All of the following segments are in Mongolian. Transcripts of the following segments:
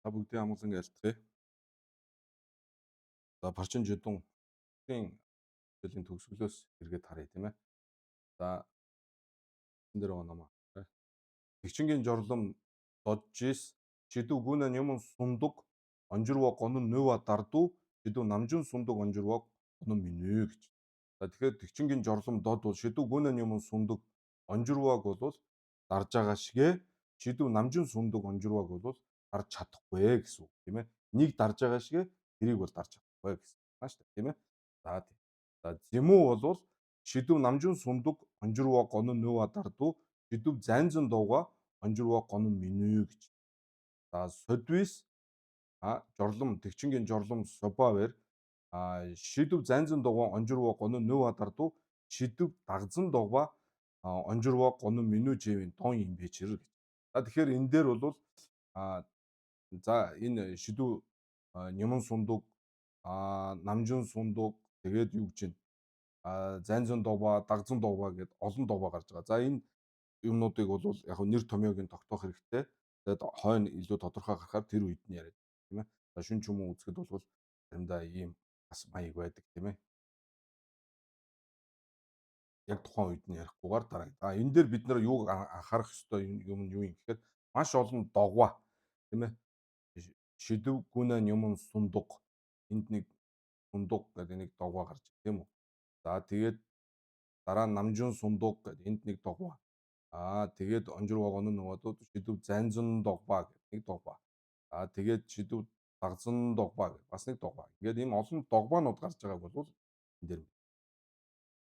Та бүгдийн амгалан айлтгая. За Парчин жидүүн хичээлийн төгсгөлөөс эргээд харъя, тийм ээ. За энэ дээр байгаа намаа. Тэгчингийн жорлом доджис шидүү гүнэ нюмун сундаг онжирва гонон нува дардуу шидүү намжин сундаг онжирва гонон минүү гэж. За тэгэхээр тэгчингийн жорлом дод бол шидүү гүнэ нюмун сундаг онжирваг бол дарж байгаа шигэ шидүү намжин сундаг онжирваг бол дарж чадахгүй гэсэн үг, тийм ээ. Нэг дарж байгаа шигэ тэрийг бол дарж чадахгүй гэсэн байна шүү дээ, тийм ээ. За тийм. За зэмүү бол шидэв намжин сундаг онжирва гонон нува дардуу шидэв занзан дууга онжирва гонон минүү гэж. За содвис жорлом тэгчингийн жорлом собавер шидэв занзан дууга онжирва гонон нува дардуу шидэв дагзан дууга онжирва гонон минүү живийн дон юм бэчэр гэж. За тэгэхээр энэ дээр бол за энэ шидэв няман сундаг, намжин сундаг, тэгээд юу гэж байна? Занзан дууба, дагзан дууба гэд олон дууба гарч байгаа. За энэ юмнуудыг бол яг нэр томьёог нь тогтоох хэрэгтэй. Тэгээд хойно илүү тодорхой гарахаар тэр үед нь яриад, тийм ээ. За шүн чүмэн үзэхэд бол заримдаа ийм бас маяг байдаг, тийм ээ. Яг тухайн үед нь ярихгүйгээр дараа. А энэ дээр бид нар юуг анхаарах ёстой юм нь юу юм гэхээр маш олон догва, тийм ээ. Шидэв гүнэ нюмун сундаг, энд нэг сундаг гэдэг нэг догва гарч, тийм үү. За тэгээд дараа нь намжин сундаг гэдэг энд нэг догва. Аа тэгээд онжир вагон нөгөөдүүд шидэв занзан догва гэдэг нэг догва. Аа тэгээд шидэв дагзан догва гэдэг бас нэг догва. Ингээд ийм олон догванууд гарч байгааг бол энэ дээр.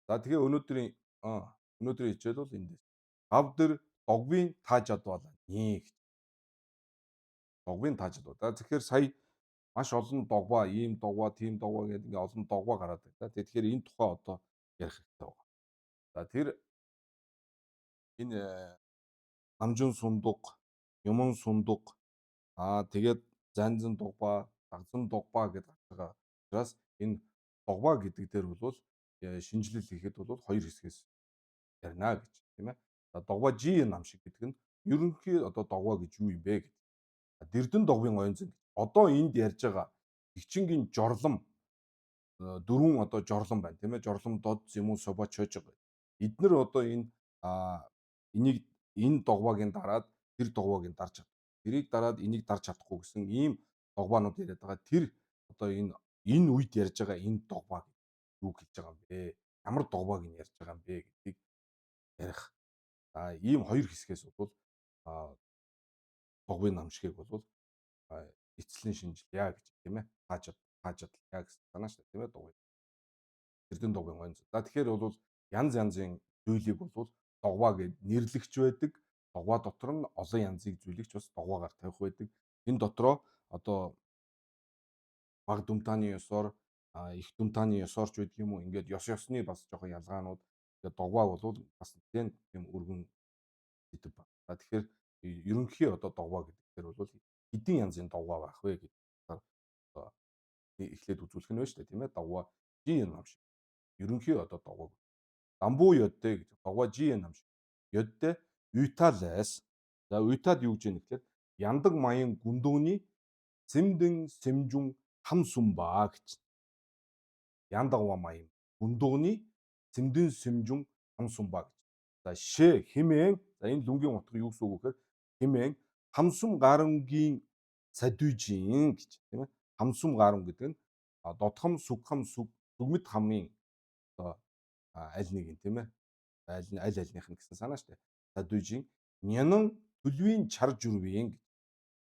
За тэгээ өнөөдрийн хичээл бол эндээс. Гав дэр догвын тааж чадвал нэ гэж. Догвын тааж чадвал. За тэгэхээр сая маш олон догва, ийм догва, тийм догва гэдэг ингээ олон догва гараад байна. Тэгэхээр энэ тухай одоо ярих хэрэгтэй байна. За тэр энэ намжин сундаг, юман сундаг, тэгээд занзан дугба, дагзан дугба гэдэг гарч байгаа. Учраас энэ дугба гэдэг дээр бол шинжилэл хийхэд бол хоёр хэсгээс ярина гэж, тийм ээ. За дугба жи нам шиг гэдэг нь ерөнхий одоо дугба гэж юу юм бэ гэдэг. Дэрдэн дугвын оюун зэн. Одоо энд ярьж байгаа Тэгчингийн жорлом дөрвөн одоо жорлом байна, тийм ээ. Жорлом дод зэмүү собо чожго. Эднэр одоо энэ энийг энэ дугвагийн дараад тэр дугвагийн дарж чадах. Тэрийг дараад энийг дарж чадахгүй гэсэн ийм дугваанууд яриад байгаа. Тэр одоо энэ үед ярьж байгаа энэ дугваа юу гэж байгаа юм бэ? Ямар дугвааг нь ярьж байгаа юм бэ гэдгийг ярих. А ийм хоёр хэсгээс бол дугвын намшгийг бол эцлэн шинжилье гэж, тийм ээ. Тааж чадлаа гэсэн санаа шүү дээ, тийм ээ, дугуй. Эрдэнэ дугуйн онц. За тэгэхээр бол янз янзын зүйлийг бол дугваа гэд нэрлэгч байдаг. Дугваа дотор нь олон янзыг зүйлийг ч бас дугваагаар тавих байдаг. Энэ дотроо одоо баг дүмтааны ёсоор, их дүмтааны ёсоор ч байдаг юм уу? Ингээд ёс ёсны бас жоохон ялгаанууд, тэгээд дугваа бол бас нэлээд тийм өргөн сэдэв байна. За тэгэхээр ерөнхий одоо дугваа гэдэг дээр бол хэдэн янзын дугваа байх вэ гэдэг одоо эхлээд үзүүлэх нь байна шүү дээ, тийм ээ. Дугваа жи нам шиг. Ерөнхий одоо дугваа. Дамбуу ёдтэй гэж дугваа жи нам шиг. Ёдтэй уйталайс. За уйтад юу гэж юм гэхээр яндаг маян гүндөөний сэмдэн сэмжүн хам сүмбаа гэж. Яндагва маян гүндөөний сэмдэн сэмжүн хам сүмбаа гэж. За шээ химэн, за энэ лүнгийн утга юу гэсэн үг вэ гэхээр химэн хамсум гарангийн садүйжин гэж, тийм ээ. Хамсум гаран гэдэг нь додхам, сүгхам, сүг, сүгмэд хамын одоо аль нэг юм, тийм ээ. Аль аль альных нь гэсэн санаа шүү дээ. Садүйжин нянан төлвийн чар журвийн гэж.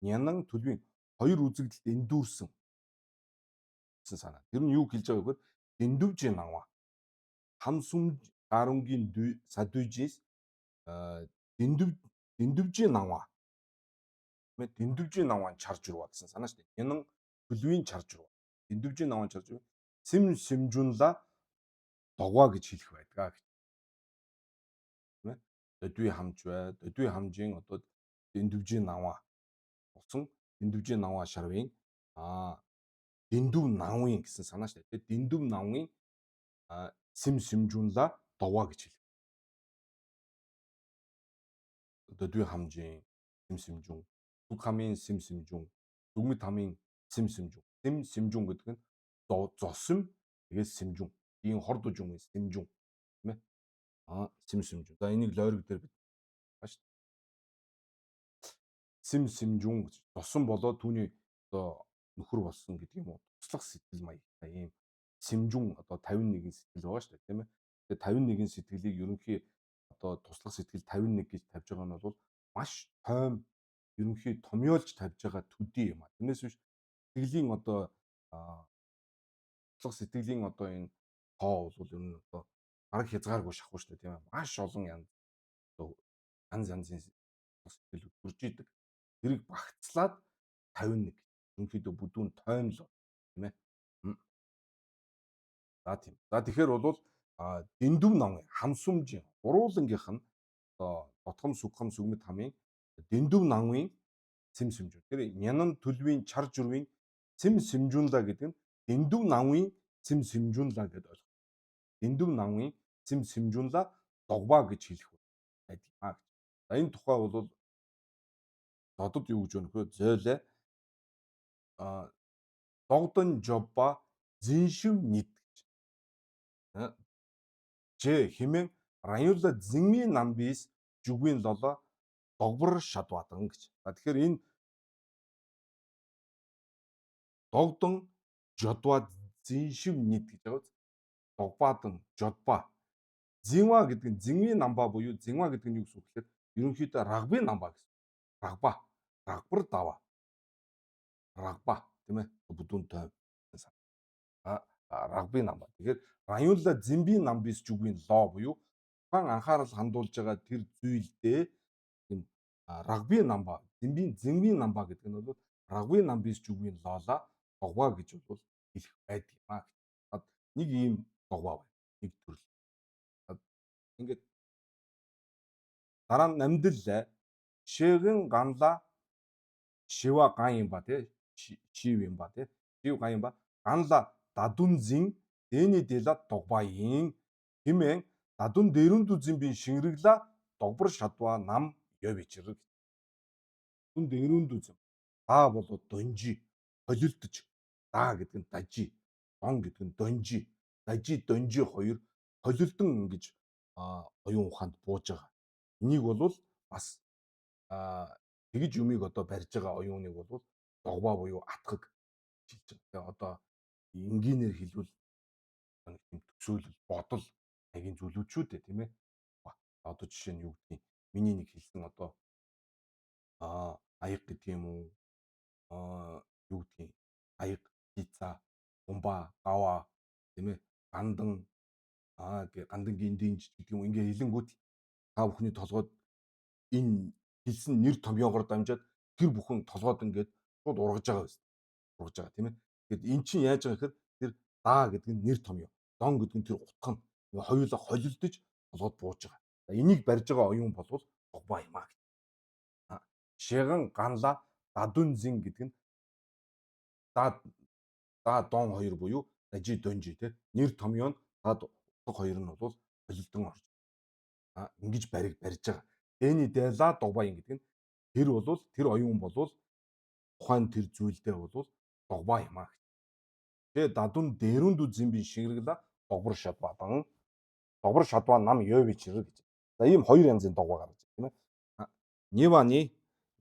Нянан төлвийн хоёр үзэгдэлд эндүүрсэн гэсэн санаа. Тэр нь юу хэлж байгаа вэ гэхээр дэндүвжийн наваа. Хамсум гарангийн садүйжис дэндүвжийн наваа. Дэндүвжийн наваан чарж урваа гэсэн санаа шүү дээ. Нянан төлвийн чарж урваа. Дэндүвжийн наваан чарж урваа. Сэм сэмжүнла догваа гэж хэлэх байдгаа гэж. Тийм ээ. Додвий хамж бай. Додвий хамжийн одоо дэндүвжийн наваа болсон. Дэндүвжийн наваа шарвын дэндүв навын гэсэн санаа шүү дээ. Дэндүв навын сэм сэмжүнла догваа гэж хэлэх. Додвий хамжийн сэм сэмжүн, сүг хамын сэм сэмжүн. Сүгмэд хамын сэм сэмжүн. Сэм сэмжүн гэдэг нь зосим тэгээд сэмжүн. Ийм хор дужун сэмжүн тийм ээ. Сэм сэмжүн. За энийг лойрог дээр бид байна шүү. Сэм сэмжүн гэж зосон болоо түүний одоо нөхөр болсон гэдэг юм уу? Туслах сэтгэл маягтай ийм сэмжүн одоо 51 сэтгэл байгаа шүү дээ, тийм ээ. Тэгээ 51 сэтгэлийг ерөнхий одоо туслах сэтгэл 51 гэж тавьж байгаа нь бол маш тойм ерөнхий томьёолж тавьж байгаа төдий юм а. Тэрнээс биш сэтгэлийн одоо туслах сэтгэлийн одоо энэ тоо бол ер нь одоо бараг хязгааргүй шахуу шүү дээ, тийм ээ. Маш олон янз одоо янз янзын сэтгэл төрж идэг. Тэрийг багцлаад 51 ерөнхийдөө бүдүүн тоймлоо, тийм ээ. За тийм. За тэгэхээр бол дэндүв намын хамсүмжийн гурвуулангийнх нь одоо дотгом сүгхам сүгмэд хамын дэндүв намын сэм сэмжүүн. Тэр нянан төлвийн чар журвийн сэм сэмжүүнла гэдэг нь дэндүв намын сэм сэмжүүнла гэдээ ойлгох. Дэндүв намын сэм сэмжүүнла догбаа гэж хэлэх байдаг юм а гэж. За энэ тухай бол додод юу гэж өнөхөө зөөлөө догдон жобба зиншив нит гэж. Ж химэн раюула зингийн намбис жүгвийн лоло догбор шадвадан гэж. Тэгэхээр энэ догдон жодва зиншив нит гэж байгаа биз? Догбадан жодба. Зинва гэдэг нь зингийн намба буюу зинва гэдэг нь юу гэсэн үг гэхээр ерөнхийдөө рагбын намба гэсэн. Рагба. Рагбар даваа. Рагба тийм ээ. Бүдүүн тойм. Рагбын намба. Тэгэхээр раюула зимбийн намбис жүгвийн ло буюу тухайн анхаарал хандуулж байгаа тэр зүйлдээ тийм рагбын намба, зимбийн намба гэдэг нь бол рагбын намбис жүгвийн лоола догваа гэж бол хэлэх байдаг юм а. Нэг ийм догваа байна. Нэг төрөл. Ингээд дараа нь намдэл шэгэн ганла шива ган юм ба тий шив юм ба тий шив ган юм ба ганла дадунзин дэни дэла догбаин химэн дадун дэрүндүзин бин шингэрэгла догбор шадва нам ёвичрэг. Дүн дэрүндүзэн даа болоо донжи холилдож даа гэдэг нь дажи дон гэдэг нь донжи дажи донжи хоёр холилдон ингэж оюун ухаанд бууж байгаа. Энийг бол бас тэгж юмыг одоо барьж байгаа оюуныг бол догбаа буюу атгаг хэлж байгаа. Тэгээ одоо энгийнээр хэлбэл нэг тийм төсөөлөл бодол маягийн зүйлүүд шүү дээ, тийм ээ. Одоо жишээ нь юу гэдгийг миний нэг хэлсэн одоо аяг гэдэг юм уу, юу гэдгийг аяг, пицца, бумба, гава, тийм ээ, гандан гандан гиндинж гэдэг юм ингээ хэлэнгүүт та бүхний толгойд энэ хэлсэн нэр томьёогоор дамжаад тэр бүхэн толгойд ингээд шууд ургаж байгаа байсан. Ургаж байгаа, тийм ээ. Тэгэхээр эн чинь яаж байгаа гэхээр тэр даа гэдэг нь нэр томьёо, дон гэдэг нь тэр утга нь хоёулаа холилдож толгойд бууж байгаа. Энийг барьж байгаа оюун болвол догбаа юм а гэж. Шиган ганла дадунзин гэдэг нь даа даа дон хоёр буюу дажи донжи тий нэр томьёо нь дад утга хоёр нь бол холилдон орж ингэж барьж байгаа. Дэни дэла догбаа гэдэг нь тэр бол тэр оюун болвол тухайн тэр зүйлдээ бол догбаа юм а гэж. Тэгээ дадун дэрүндү зимби шингэрэгла догбор шадвадан догбор шадваа нам ёвичэр гэж. За ийм хоёр янзын догбаа гарч тийм ээ. Нивани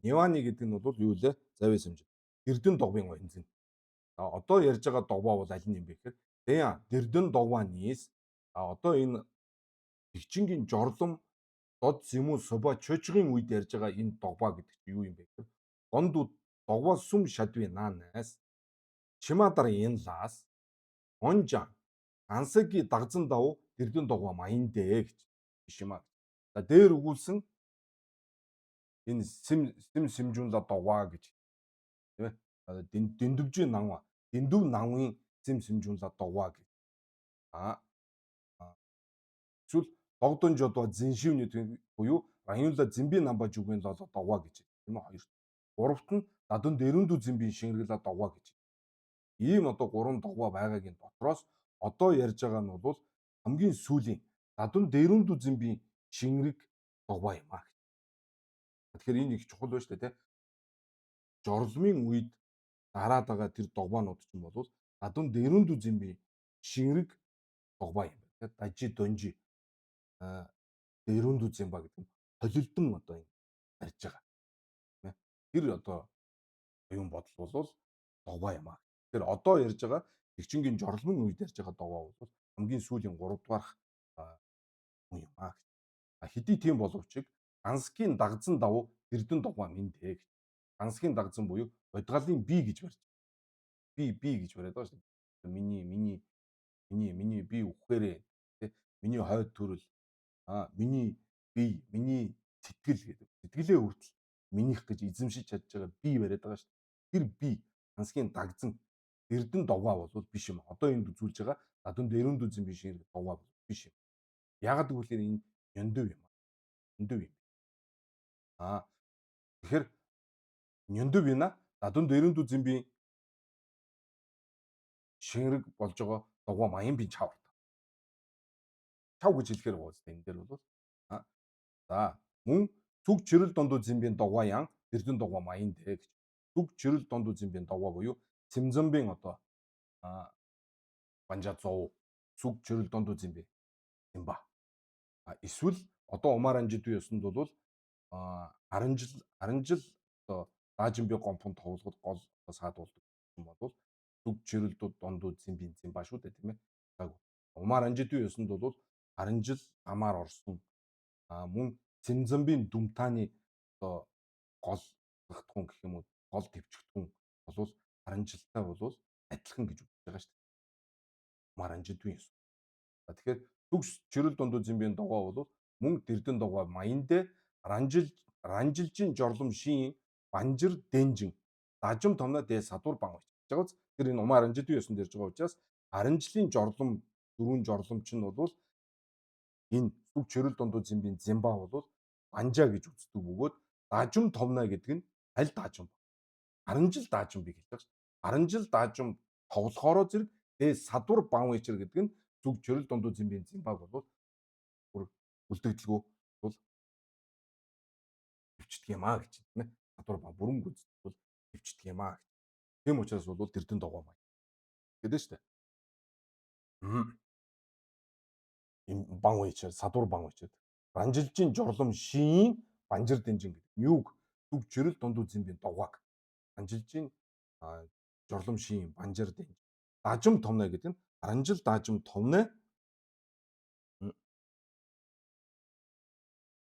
Нивани гэдэг нь бол юу лээ? Завь сэмж. Дэрдэн догбын оюнзэн. За одоо ярьж байгаа догбаа бол аль нь юм бэ гэхээр Дэян дэрдэн догбаа нийс. А одоо энэ Тэгчингийн жорлом дод зэмүү суба чожгын үед ярьж байгаа энэ догбаа гэдэг чинь юу юм бэ гэхээр гондууд догбаа сүм шадви наанаас чимадар энэ лаас онжа гансаги дагзан дав дэрдэн догбаа маяндэ гэж биш юм а. За дээр өгүүлсэн энэ сэм сэм сэмжүүнла догваа гэж тийм ээ. Дэндвжийн нам дэндв намын сэм сэмжүүнла догваа гэж. А эсвэл догдон жодоо зиншив буюу раюнла зэмби намба жүгэн лоло догваа гэж тийм ээ хоёр. Гуравт нь дадун дэрүндү зэмби шингэргэлэ догваа гэж. Ийм одоо гурван догваа байгаагийн дотроос одоо ярьж байгаа нь бол хамгийн сүүлийн дадун дэрүндү зэмби шингэрэг догваа юм а. Тэгэхээр энэ их чухал байна шүү дээ, тийм. Жорломын үед дараад байгаа тэр догбаанууд чинь бол дадун дэрүндү зэмби шингэг догбаа юм байна. Дажи донжи дэрүндү зэмба гэдэг нь холилдон одоо юм барьж байгаа. Тэр одоо оюун бодол бол догбаа юм аа. Тэгэхээр одоо ярьж байгаа Тэгчингийн жорломын үед ярьж байгаа догбаа бол хамгийн сүүлийн 3 дугаарх хүн юм аа. Хэдий тийм боловч Ганскийн дагзан давуу Эрдэн догбаа минь дээ гэж. Ганскийн дагзан буюу бодгалын би гэж барьж. Би би гэж бариад байгаа шүү дээ. Миний миний миний миний би үхээрээ тий миний хойд төрөл миний бие миний сэтгэл гэдэг. Сэтгэлээ хүртэл минийх гэж эзэмшиж чадж байгаа би бариад байгаа шүү дээ. Тэр би Ганскийн дагзан Эрдэн догваа бол биш юм. Одоо энд үзүүлж байгаа дадун дэрүн дүзэн биш догваа бол биш юм. Яагаад гэвэл энэ ёндөв юм. Ёндөв юм. Тэгэхээр ёндөв юна дадун дэрүн дүзэн би шингэг болж байгаа догваа маян би чавар. Чав гэж хэлэхээр байгаа зү энэ дээр бол за мөн зүг чирэл дондуу зэмбийн догваа ян эрдэн догваа маян дэ гэж. Зүг чирэл дондуу зэмбийн догваа буюу Цэмзэмбийн одоо банжа 100 сүг чирэл дондуу зэмби зэмба. Эсвэл одоо Умар анжидын ёсонд бол аранжил аранжил одоо даажинби гомпон товлогод гол саадуулдаг юм бол сүг чирэл дондуу зэмбийн зэмба шүү дээ тийм ээ. Умар анжидын ёсонд бол аранжил амаар орсон мөн Цэмзэмбийн дүмтааны одоо гол гахтгун гэх юм уу гол төвчгтгүн болвол аранжилтай болвол адилхан гэж үзэж байгаа шүү дээ. Маранжидвын ёс. Тэгэхээр төгс чирэл дундуу зэмбийн дугаа бол мөн дэрдэн дугаа маяндэ ранжил ранжилжин жорлом шин банжир дэнжин дажим томно дэ садуур бан гэж байгаа биз. Тэр энэ умаа аранжидвын ёсонд ярьж байгаа учраас аранжлын жорлом дөрвөн жорлом чинь бол энэ сүг чирэл дундуу зэмбийн зэмба бол банжа гэж үздэг бөгөөд дажим томно гэдэг нь аль даажим аранжил даажим би гэж байгаа шүү. Аранжил даажим тоглохоороо зэрэг дэ садвар бан вечер гэдэг нь зүг чирэл дундуу зэмбийн зэмбаг бол бүр үлдэгдэлгүй бол өвчтдөг юм аа гэж тийм ээ. Садвар бан бүрэн гүйцэтгэл бол өвчтдөг юм аа гэж. Тийм учраас бол тэрдэн догоо маяг гэдэг шүү дээ. Им бан вечер садвар бан вечер ранжилжин жорлом шин банжир дэнжин гэдэг. Юуг зүг чирэл дундуу зэмбийн догоог аранжилжийн жорлом шин банжир дэнж дажим томно гэдэг нь аранжил даажим томно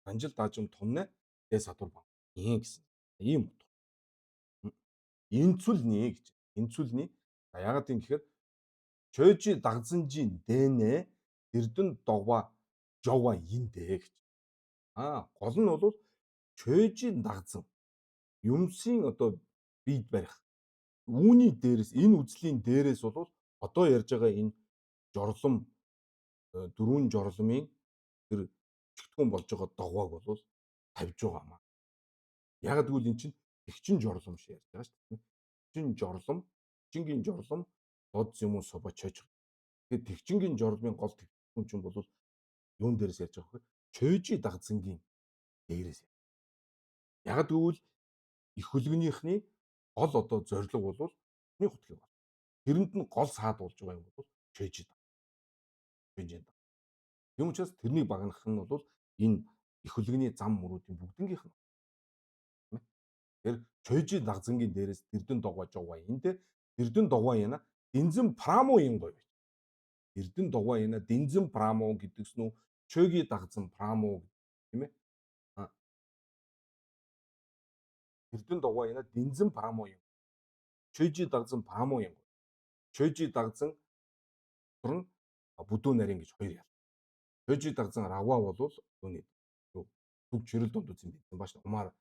аранжил даажим томно дэ садвар бан ийм гэсэн ийм утга. Инцүлний гэж. Инцүлний яагаад юм гэхээр чойжи дагзанжийн дэнэ эрдэн догва жова индэ гэж. Гол нь бол чойжи дагзан юмсын одоо бид барих. Үүний дээрээс энэ үзлийн дээрээс бол одоо ярьж байгаа энэ жорлом дөрвөн жорломын тэр чигтгүн болж байгаа догвоог бол тавьж байгаа юм аа. Яг гэвэл эн чинь тэгчин жорлом шиг ярьж байгаа шүү дээ. Тэгчин жорлом, тэгчингийн жорлом дод юм уу собо чойж. Тэгэхээр тэгчингийн жорломын гол тэгчин чинь бол юун дээрээс ярьж байгаа вэ? Чойжи дагзангийн дээрээс. Яг гэвэл их хөлгөнийхний гол одоо зорилго бол нэг хутгийг бол. Тэрэнд нь гол саад болж байгаа юм бол чойжи. Чойжи. Тийм учраас тэрнийг багнах нь бол энэ их хөлгөний зам мөрүүдийн бүгднгийнх нь. Тэгэхээр чойжи дагзангийн дээрээс дэрдэн догваа жоваа энд дэрдэн догваа яна дэнзэн праму юм гоё. Дэрдэн догваа яна дэнзэн праму гэдэгс нүү чойги дагзан праму тийм ээ. Дэрдэн догваа яна дэнзэн праму юм. Чойжи дагзан праму юм. Чойжи дагзан нь бүдүүн нарийн гэж хоёр ял. Чойжи дагзан раваа бол юуны зүг чирэл дунд үзэн бидэн бааш умаар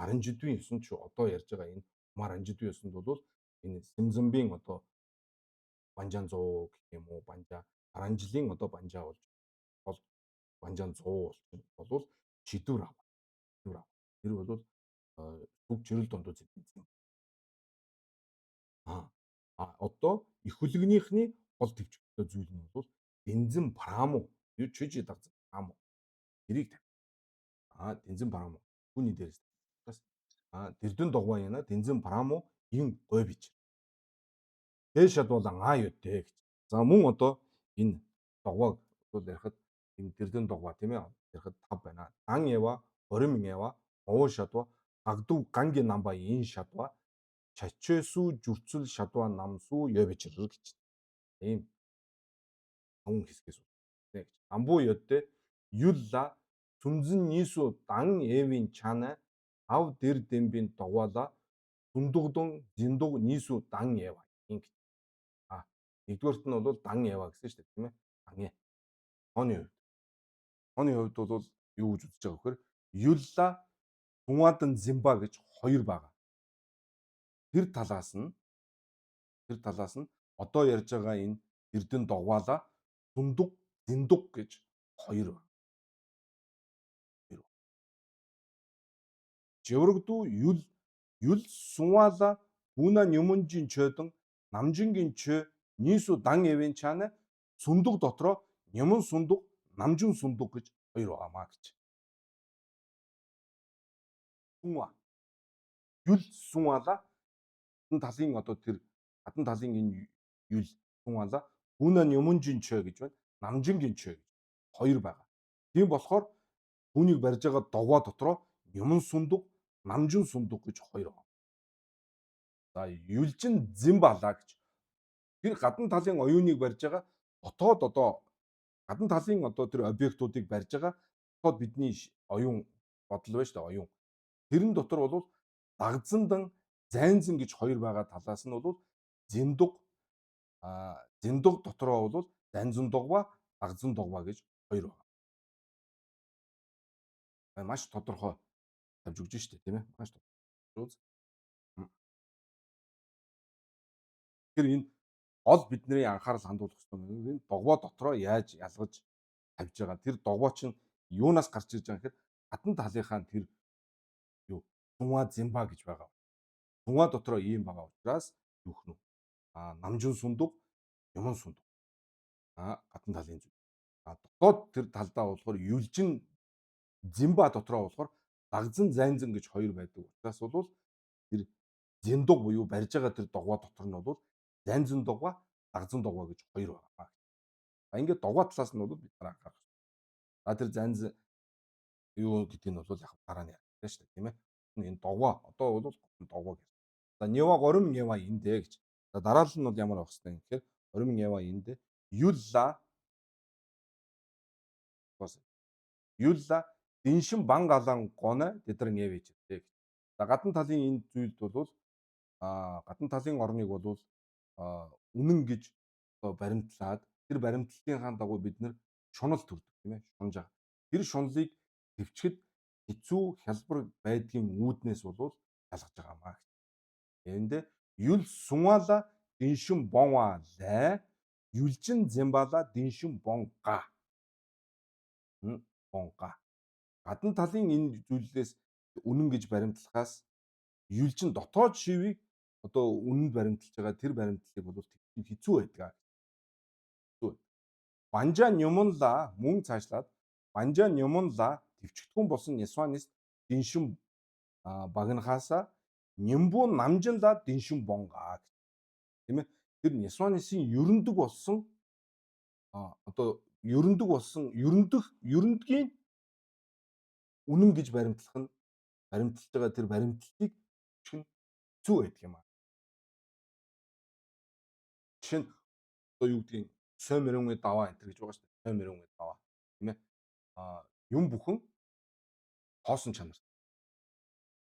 аранжидвын ёсонд шүү одоо ярьж байгаа энэ умаар анжидвын ёсонд бол энэ Симзамбийн одоо банжан 100 гэх юм уу банжа аранжлын одоо банжа болж бол банжан 100 болвол шидвэр ав. Шидвэр ав. Тэр бол зүг чирэл дунд үзэн бидэн. Одоо их хөлгөнийхний гол төвчтэй зүйл нь бол бензин праму юу чөжи дагзан праму тэрийг тавь. Бензин праму түүний дээрээс бас дэрдэн догваа яна бензин праму Ин гой бич. Дэ шадвалан аа юдэ гэж. За мөн одоо энэ догваг бол ярихад энэ дэрдэн догва тийм ээ. Ярихад 5 байна. Дан ява, 20 ява, овоо шадва, гагду ганги намба ин шадва, чачээсүү жүрцөл шадва намсуу ёбичэр гэж. Ийм таван хэсгээс үү гэж. Амбу ёдэ юлла сүнзэн нийсүү дан эвийн чана ав дэр дэмбин догвала сүндөгдөн зиндог нийсүү дан ява ингэж. А нэгдүгээрт нь бол дан ява гэсэн шүү дээ, тийм ээ. Дан э. Тооны хувьд. Тооны хувьд бол юу гэж үзэж байгаа вэхээр юлла Тунгадан Зимба гэж хоёр байгаа. Тэр талаас нь одоо ярьж байгаа энэ Эрдэнэ догваала Сүндэг Зиндэг гэж хоёр байна. Живрэгдүү юл юл сунвала гүна нюмунжин чөдөн намжингийн чö нийсу дан эвэн чана сүндэг дотроо нюмун сүндэг намжин сүндэг гэж хоёр байгаамаа гэж. Сунва юл сунвала гадна талын одоо тэр гадна талын энэ юл сунвала гүна нюмунжин чö гэж байна. Намжингийн чö гэж хоёр байгаа. Тийм болохоор түүнийг барьж байгаа догваа дотроо нюмун сүндэг, намжин сүндэг гэж хоёр байгаа. За юлжин зимбала гэж. Тэр гадна талын оюуныг барьж байгаа дотоод одоо гадна талын одоо тэр объектуудыг барьж байгаа дотоод бидний оюун бодол байна шүү дээ, оюун. Тэрэн дотор бол дагзандан зайнзан гэж хоёр байгаа талаас нь бол зиндог зиндог дотроо бол занзан дугва, дагзан дугва гэж хоёр байна. Маш тодорхой тавьж өгч штэ, тийм ээ. Маш тодорхой. Тэгэхээр энэ гол бидний анхаарал хандуулах ёстой юм. Энэ догвоо дотроо яаж ялгаж тавьж байгаа. Тэр догвоо чинь юунаас гарч ирж байгаа гэхээр гадна талынхаа тэр юу Тунга зимба гэж байгаа. Тунга дотроо ийм байгаа учраас юу хнүү. Намжин сүндэг, юмн сүндэг. Гадна талын зүйл. Дотоод тэр талдаа болохоор юлжин зимба дотроо болохоор дагзан зайнзан гэж хоёр байдаг. Учраас бол тэр зиндог буюу барьж байгаа тэр догвоо дотор нь бол зайнзан догваа, дагзан догваа гэж хоёр байгаа. Ингээд догваа талаас нь бол бид нар анхаарах. За тэр зайнзан юу гэдгийг нь бол яг дараа нь ярьж шүү дээ, тийм ээ. Энэ догваа одоо бол догваа гэж. За нева 30 нева эндэ гэж. За дараалал нь бол ямар байх хэвтэй гэхээр 30 нева эндэ юлла юлла дэншин бан галан гоно тэдэр нэвэж гэж. За гадна талын энэ зүйлд бол гадна талын орныг бол үнэн гэж одоо баримтлаад тэр баримтлалынхаа дагуу бид нэр шунал төрдөг, тийм ээ, шунж байгаа. Тэр шунлыг төвчхэд хэцүү хялбар байдгийн үүднээс бол ялгаж байгаа маа гэж. Энд юл сунвала дэншин бонва лай юлжин зэмбала дэншин бонга. Бонга. Гадна талын энэ зүйлээс үнэн гэж баримтлахаас юлжин дотоод шивийг одоо үнэнд баримталж байгаа тэр баримтлалыг бол хэцүү байдаг. Хэцүү. Банжа нюмунла мөн цаашлаад банжа нюмунла төвчгтгүн болсон Ясванист дэншин багнахаасаа нямбу намжинла дэншин бонга гэж. Тийм ээ. Тэр Ясванисын ерөндөг болсон одоо ерөндөг болсон ерөндөх ерөндгийн үнэн гэж баримтлах нь баримталж байгаа тэр баримтлалыг чинь хэцүү байдаг юм аа. Жишээ нь одоо юу гэдгийг сой мөрөнгө даваа энэ гэж байгаа шүү дээ. Сой мөрөнгө даваа, тийм ээ. Юм бүхэн хоосон чанар.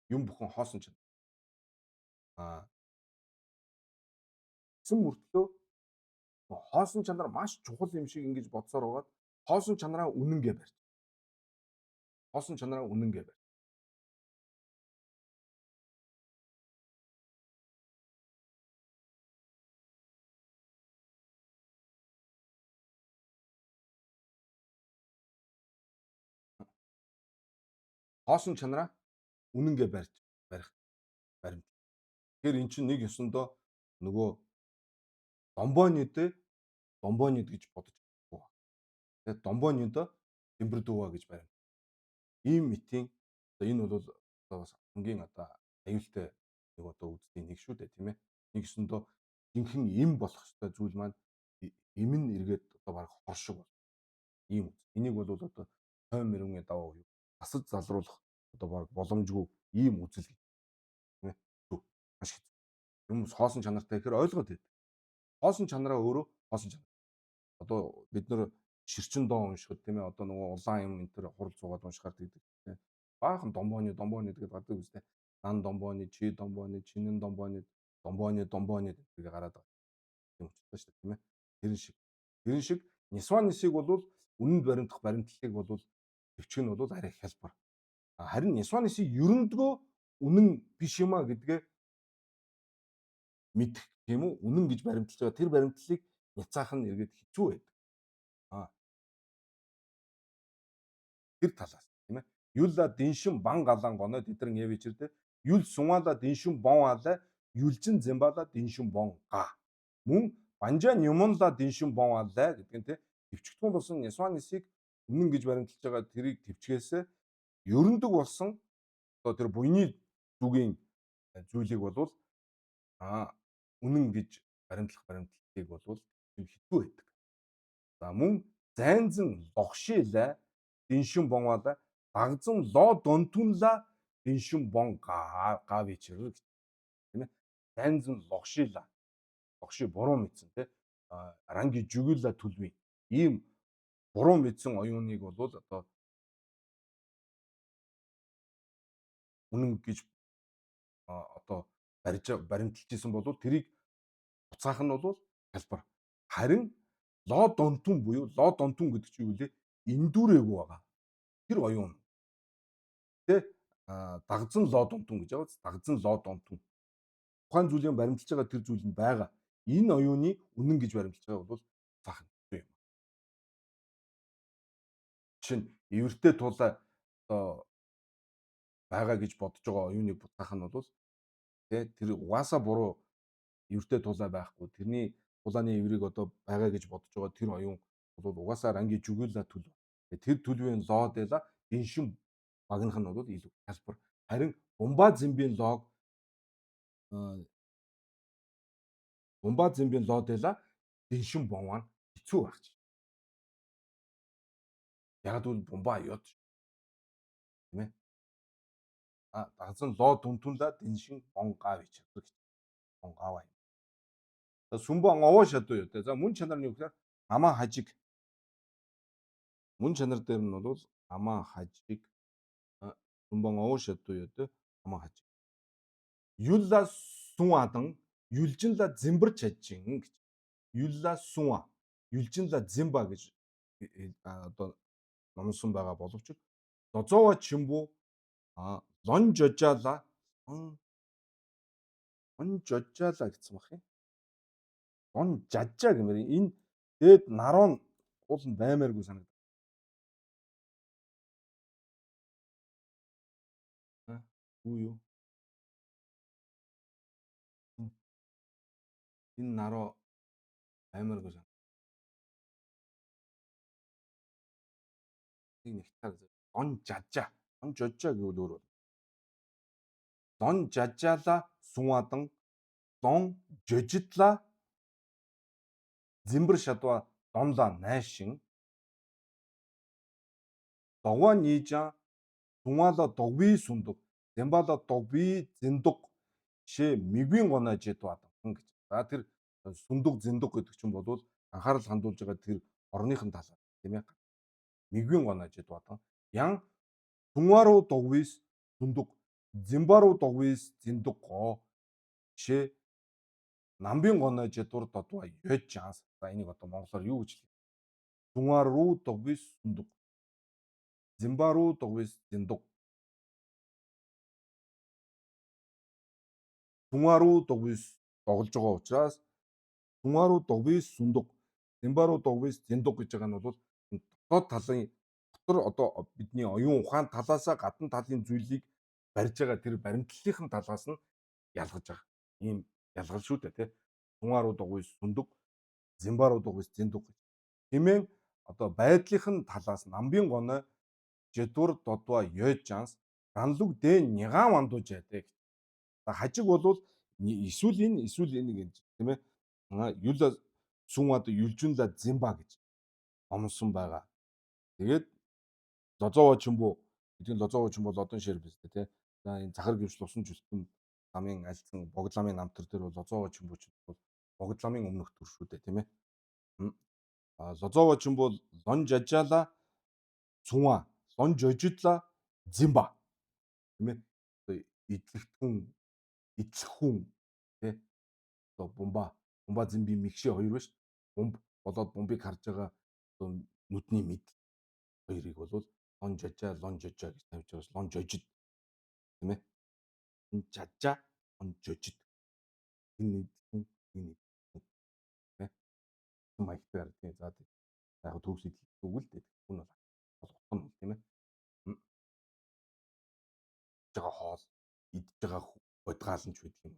Юм бүхэн хоосон чанар. Гэсэн мөртлөө хоосон чанар маш чухал юм шиг ингэж бодсоор байгаад хоосон чанараа үнэнгээ барьж. Хоосон чанараа үнэнгээ барь. Хоосон чанараа үнэнгээ барьж барих баримт. Тэгэхээр эн чинь нэг ёсондоо нөгөө домбойнидэ домбойнид гэж бодож байгаа. Тэгээд домбойнидо тэмбэрдүүва гэж баримт. Ийм митийн одоо энэ бол одоо бас хамгийн одоо аюултай Нэг одоо үзлийн нэг шүү дээ, тийм ээ. Нэгсэндөө жинхэнэ им болох ёстой зүйл маань им нь эргээд одоо баг хор шиг бол. Ийм үз. Энийг бол одоо тойм мөрөнгийн даваа буюу асад залруулах одоо баг боломжгүй ийм үзэл гэж, тийм ээ. Маш хэцүү. Юм хоосон чанартай гэхээр ойлгоод байдаг. Хоосон чанараа өөрөө хоосон чанар. Одоо бид нар ширчин доо уншихад, тийм ээ, одоо нөгөө улаан юм энэ төр хурал цугаад уншихаар тэгдэг, тийм ээ. Баахан домбооны домбооны гэдэг гардаг үстэй. Нан домбооны, чи домбооны, чинэн домбооны, домбооны домбооны гэдгээ гараад байгаа. Тийм учраас шүү дээ, тийм ээ. Тэрэн шиг. Тэрэн шиг Нисванисыг бол үнэнд баримтах баримтлалыг бол төвчг нь бол арай хялбар. Харин Нисванисыг ерөндгөө үнэн биш юм а гэдгээ мэдэх, тийм үү? Үнэн гэж баримталж байгаа тэр баримтлалыг няцаах нь эргээд хэцүү байдаг. Тэр талаас, тийм ээ. Юлла дэншин бан галан гоной тэдрэн эвичэрдэ юл сунгаала дэншин бон алай юлжин зэмбала дэншин бон га. Мөн банжа нюмонла дэншин бон алай гэдэг нь тийм төвчгтэн болсон Нисванисыг үнэн гэж баримталж байгаа тэрийг төвчгээсээ ерөндөг болсон одоо тэр буйны зүгийн зүйлийг болвол үнэн гэж баримтлах баримтлалыг болвол хэцүү байдаг. За мөн зайнзан логшилай дэншин бонвала дагзан ло донтунла дэншин бон га гавичэр гэж, тийм ээ. Зайнзан логшила логши буруу мэдсэн, тийм ранги жүгүла төлвийн ийм буруу мэдсэн оюуныг бол одоо үнэн гэж одоо барьж баримталж исэн бол тэрийг буцаах нь бол хялбар. Харин ло донтун буюу ло донтун гэдэг чинь юу лээ? Эндүүрээгүй байгаа. Тэр оюун. Тэ дагзан ло донтун гэж байгаа. Дагзан ло донтун. Тухайн зүйлийн баримталж байгаа тэр зүйл нь байгаа. Энэ оюуны үнэн гэж баримталж байгаа бол буцаах нь хэцүү юм. Жишээ нь эвэртэй тулаа одоо байгаа гэж бодож байгаа оюуныг буцаах нь бол тэ тэр угаасаа буруу эвэртэй тулаа байхгүй. Тэрний тулааны эврийг одоо байгаа гэж бодож байгаа тэр оюун бол угаасаа ранги жүгүла төлөв. Тэр төлөвийн лоо дэла дэншин багнах нь бол илүү хялбар. Харин бумба зэмбийн лог бумба зэмбийн лоо дэла дэншин бонваа хэцүү байх чинь. Яг бол бумба ёд, тийм ээ. Дагзан лоо дүнтүнла дэншин бон гав гэж. Бон гава юм. За сүмбэн овоо шатуу юу те. За мөн чанар нь юу гэхээр амаа хажиг. Мөн чанар дээр нь бол амаа хажиг сүмбэн овоо шатуу юу те. Амаа хажиг. Юлла сун адан юлжинла зэмбэр чажин гэж. Юлла суна юлжинла зэмба гэж одоо номсон байгаа боловч дозоова чимбу лон жожаала лон жожаала гэсэн баг юм. Лон жажаа гэмээр энэ дээд наруу уул нь баймааргүй санагдав. Үгүй юу? Энэ наруу баймааргүй санагдав. Нэг нэгтаа гэж. Лон жажаа. Лон жожаа гэвэл өөр бол. Лон жажаала сунвадан лон жожидла зэмбэр шадва донла найшин догва нижа сунвала догви сундаг зэмбала догви зэндог шээ мигвин гоноо жидвадан гэж. За тэр сүндэг зэндэг гэдэг чинь бол анхаарал хандуулж байгаа тэр орныхын талаар, тийм ээ. Мигвин гоноо жидвадан ян түнваруу догвис сүндэг зэмбаруу догвис зэндэг гоо шээ намбын гоноо жидвар додва ёжанс. За энийг одоо монголоор юу гэж хэлэх вэ? Түнваруу догвис сүндэг зэмбаруу догвис зэндэг түнваруу догвис доголж байгаа учраас түнваруу догвис сүндэг зэмбаруу догвис зэндэг гэж байгаа нь бол дотоод талын дотор одоо бидний оюун ухаан талаасаа гадна талын зүйлийг барьж байгаа тэр баримтлалын талаас нь ялгаж байгаа. Ийм ялгал шүү дээ, тий. Түнваруу догвис сүндэг зэмбаруу догвис зэндэг гэж. Хэмээн одоо байдлынхын талаас намбын гоной жидвар додва ёжанс ранлуг дэн няган вандууж яадаг. За хажиг бол эсвэл энэ эсвэл энэ гэж тийм ээ. Юла сүнвад юлжүнла зимба гэж номлосон байгаа. Тэгээд Лозово чимбу гэдэг нь Лозово чимбу лодон шэр биз дээ тий. За энэ захар гівшил усан жүлтэн ламын альцсан богд ламын намтар дээр бол Лозово чимбу ч бол богд ламын өмнөх төр шүү дээ тийм ээ. Лозово чимбу лон жажаала цунва лон жожидла зимба тийм ээ. Одоо идэлхтэн эдлэх хүн тий. Одоо бумба зимби мигшээ хоёр биш. Бумб болоод бумбыг харж байгаа одоо нүдний мэд хоёрыг бол лон жажаа лон жожоо гэж тавьж байгаас лон жожид тийм ээ. Энэ жажаа лон жожид энэ хүн энэ тийм ээ. Маягтай харагдیں۔ За тийм. Яг төгс идэл үг л дээ. Хүн бол утга нь тийм ээ. Идэж байгаа хоол, идэж байгаа бодгаал нь ч байдаг юм.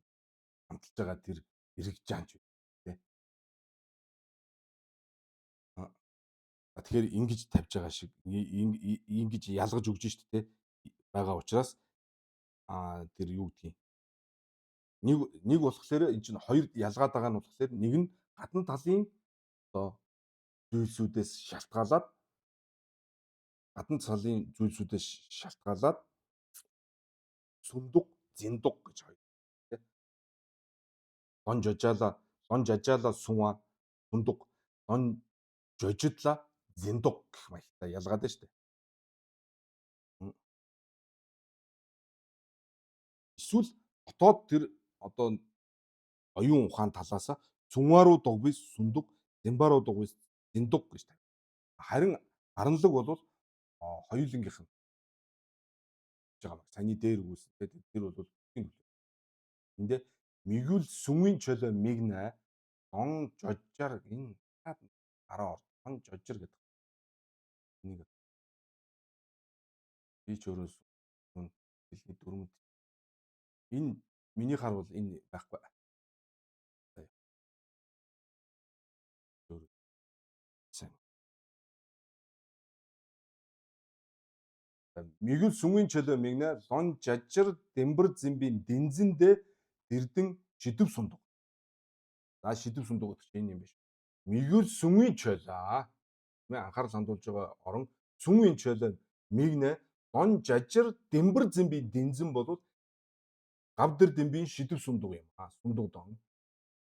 Амталж байгаа тэр эрэг жаанч тий. Тэгэхээр ингэж тавьж байгаа шиг ингэж ялгаж өгж штэ тий байгаа учраас тэр юу гэдгийг нэг болохоор эн чинь хоёр ялгаад байгаа нь болохоор нэг нь гадна талын одоо зүйлсүүдээс шалтгаалаад гадна талын зүйлсүүдээс шалтгаалаад сүмдуг зэндуг гэж хоёр тий. Лон жожаала лон жажаала сунва сүмдуг лон жожидла зэндуг гэх маягтай ялгаад байна шүү дээ. Эсвэл дотоод тэр одоо оюун ухаан талаас цүнваруу дугвис сүндэг, зэмбаруу дугвис зэндуг гэж тавь. Харин аранлаг бол хоёулангийнх нь гэж байгаа юм. Саяны дээр үүсэн тэр бол бүхний төлөө. Энд мигүүл сүмийн чөлөө мигнэ он жожжар энэ араа ор он жожжар гэдэг. Энийг би ч өөрөө дэлхний дөрмөд энэ миний хар бол энэ байхгүй. Мигэл сүнгийн чөлөө мигнэ лон жажир дэмбэр зэмбийн дэнзэндээ дэрдэн шидэв сундаг. За шидэв сундаг гэдэг чинь энэ юм биш. Мигэл сүнгийн чөлөө мэ анхаарал хандуулж байгаа орон сүнгийн чөлөө мигнэ лон жажир дэмбэр зэмбийн дэнзэн бол гавдэр дэмбийн шидэв сундаг юм а сундаг дон.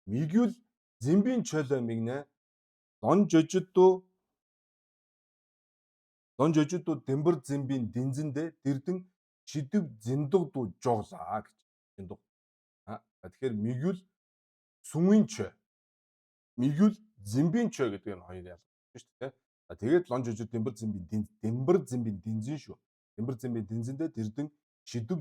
Мигэл зэмбийн чөлөө мигнэ лон жожиддуу Лон жожидуу дэмбэр зэмбийн дэнзэндээ дэрдэн шидэв зэндэгдүү жоглаа гэж. Зэндэг. Тэгэхээр мигүүл сүнгийн чой. Мигүүл зэмбийн чой гэдэг нь хоёр ялгаж шүү дээ. Тэгээд лон жожид дэмбэр зэмбийн дэн дэмбэр зэмбийн дэнзэн шүү. Дэмбэр зэмбийн дэнзэндээ дэрдэн шидэв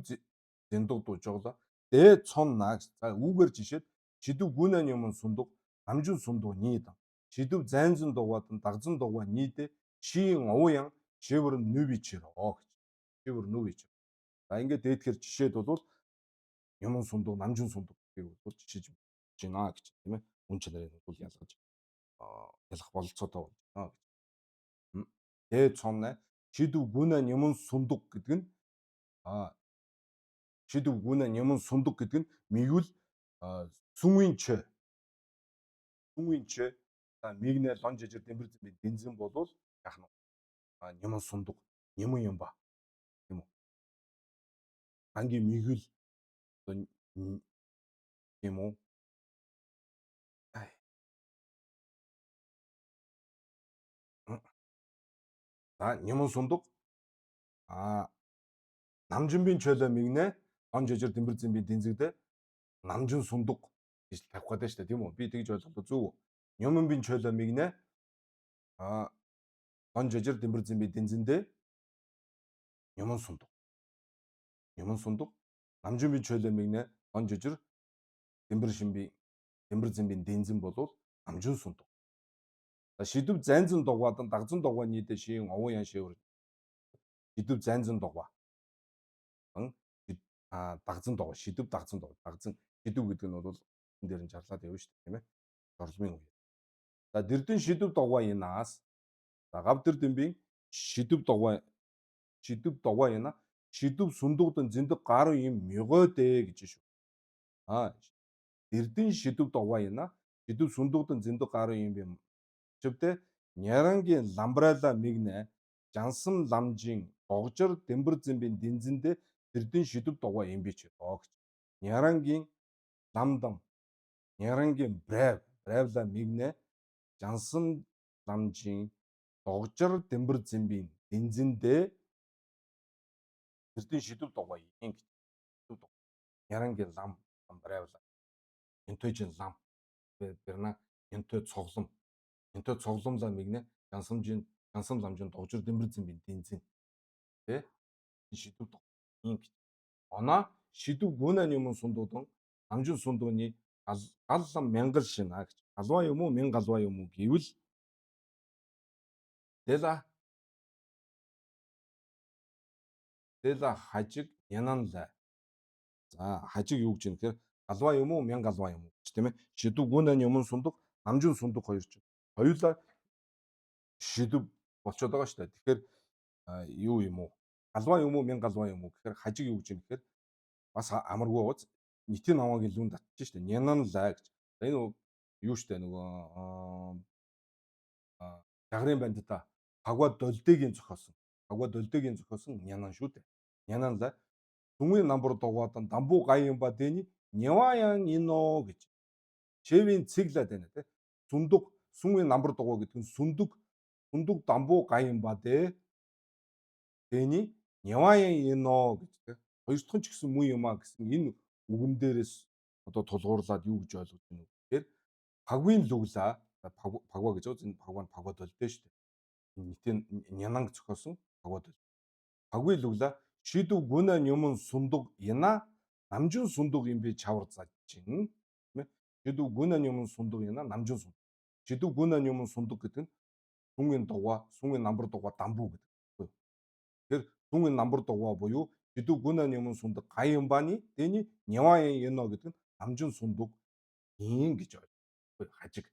зэндэгдүү жоглаа. Дэ цон наа. За үүгээр жишээд шидэв гүнэн юм сундаг намжин сундаг нийд. Шидэв зайнзан дугуйдан дагзан дугуй нийдэ шиин овян шивэр нүвичэрөө гэж. Шивэр нүвичэр. За ингээд дээдхэр жишээд бол юмн сундаг, намжин сундаг гэдгийг бол жишээж байна гэж тийм ээ. Үн чанарыг бол ялгаж ялах бололцоотой болж байна гэж. Дээд цоннэ шидэв гүнэ юмн сундаг гэдэг нь шидэв гүнэ юмн сундаг гэдэг нь мигүүл сүнгийн чэ. Сүнгийн чэ мигнэ лон жижир дэмбэр зэмбэ дэнзэн болвол яах нь няман сундаг няман юм ба тийм үү. Анги мигэл одоо тийм үү. За няман сундаг намжинбийн чөлөө мигнэ он жижир дэмбэр зэмбийн дэнзэгдэ намжин сундаг гэж тавих гэдэг шүү дээ тийм үү. Би тэгж ойлголоо зөв үү. Няманбийн чөлөө мигнэ он жижир дэмбэр зэмбийн дэнзэндээ няман сундаг. Няман сундаг намжинбийн чөлөө мигнэ он жижир дэмбэр шимбийн дэмбэр зэмбийн дэнзэн болвол намжин сундаг. За шидэв зайнзан дугуйдан дагзан дугуй нийдэ шиин овон ян шивэр шидэв зайнзан дугуй дагзан дугуй шидэв дагзан дугуй дагзан шидэв гэдэг нь бол энэ дээр нь жарлаад явна шүү дээ тийм ээ. Жорломын үе. За дэрдэн шидэв дугуй энаас за гавдэр дэмбийн шидэв дугуй ина шидэв сундуудан зэндэг гаруй юм мегөөдэ гэж шүү. Эрдэн шидэв дугуй ина. Шидэв сүндөгдөн зэндэг гарын юм юм. Чивдэ Нярангийн ламбрайла мигнэ жансан ламжийн догжор дэмбэр зэмбийн дэнзэндэ тэрдэн шидэв дугуй юм би ч гэж. Нярангийн ламдам Нярангийн брайв брайвла мигнэ жансан ламжийн догжор дэмбэр зэмбийн дэнзэндэ тэрдэн шидэв дугуй юм гэж. Нярангийн лам брайвла энтэжин лам бэрна энтэй цоглом энтэй цогломлаа мигнэ жансамжийн жансам ламжийн догжор дэмбэр зэмбийн дэнзэн тэ шидэв юм гэж. Она шидэв гүнэн юм сундуудан намжин сундууны гал лам мянгал шинэ гэж. Галваа юм уу мэн галваа юм уу гэвэл Дэла хажиг янанлаа. За хажиг юу гэж юм гэхээр галваа юм уу мян галваа юм уу гэж тийм ээ. Шидэв гүнэн юм сундаг намжин сундаг хоёр чинь хоёулаа шидэв болчиход байгаа шүү дээ. Тэгэхээр юу юм уу? Галваа юм уу мян галваа юм уу гэхээр хажиг юу гэж юм гэхээр бас амаргүй байгааз нийтийн намаагийн лүн татчих шүү дээ. Нянанлаа гэж. Энэ юу шүү дээ нөгөө жагрын бандита Пагва Долдэгийн зохиосон. Пагва Долдэгийн зохиосон нянан шүү дээ. Нянанлаа. Түнгийн намбар дугуйдан дамбу гаян ба дэни няваян ино гэж. Шэвийн цэглээд байна те. Сүндэг сүнгийн намбар дугуй гэдэг нь сүндэг сүндэг дамбу гаян ба дэ дэни няваян ино гэж те. Хоёр дахь нь ч гэсэн мөн юм а гэсэн энэ үгэн дээрээс одоо тулгуурлаад юу гэж ойлгож байна вэ гэхээр пагвын лүглаа пагва гэж байгаа. Энэ пагва нь пагва долдээ шүү дээ. Нийтийн нянанг зохиосон пагва дол. Пагвын лүглаа шидэв гүнэн юмн сундаг яна намжин сундаг юм би чавар зажин тийм ээ. Шидэв гүнэн юмн сундаг яна намжин сундаг. Шидэв гүнэн юмн сундаг гэдэг нь сүнгийн дугуй, сүнгийн намбар дугуй дамбу гэдэг. Тэгэхээр сүнгийн намбар дугуй буюу шидэв гүнэн юмн сундаг гаян баны дэний няваан яно гэдэг нь намжин сундаг ин гэж ойлгох. Хажиг.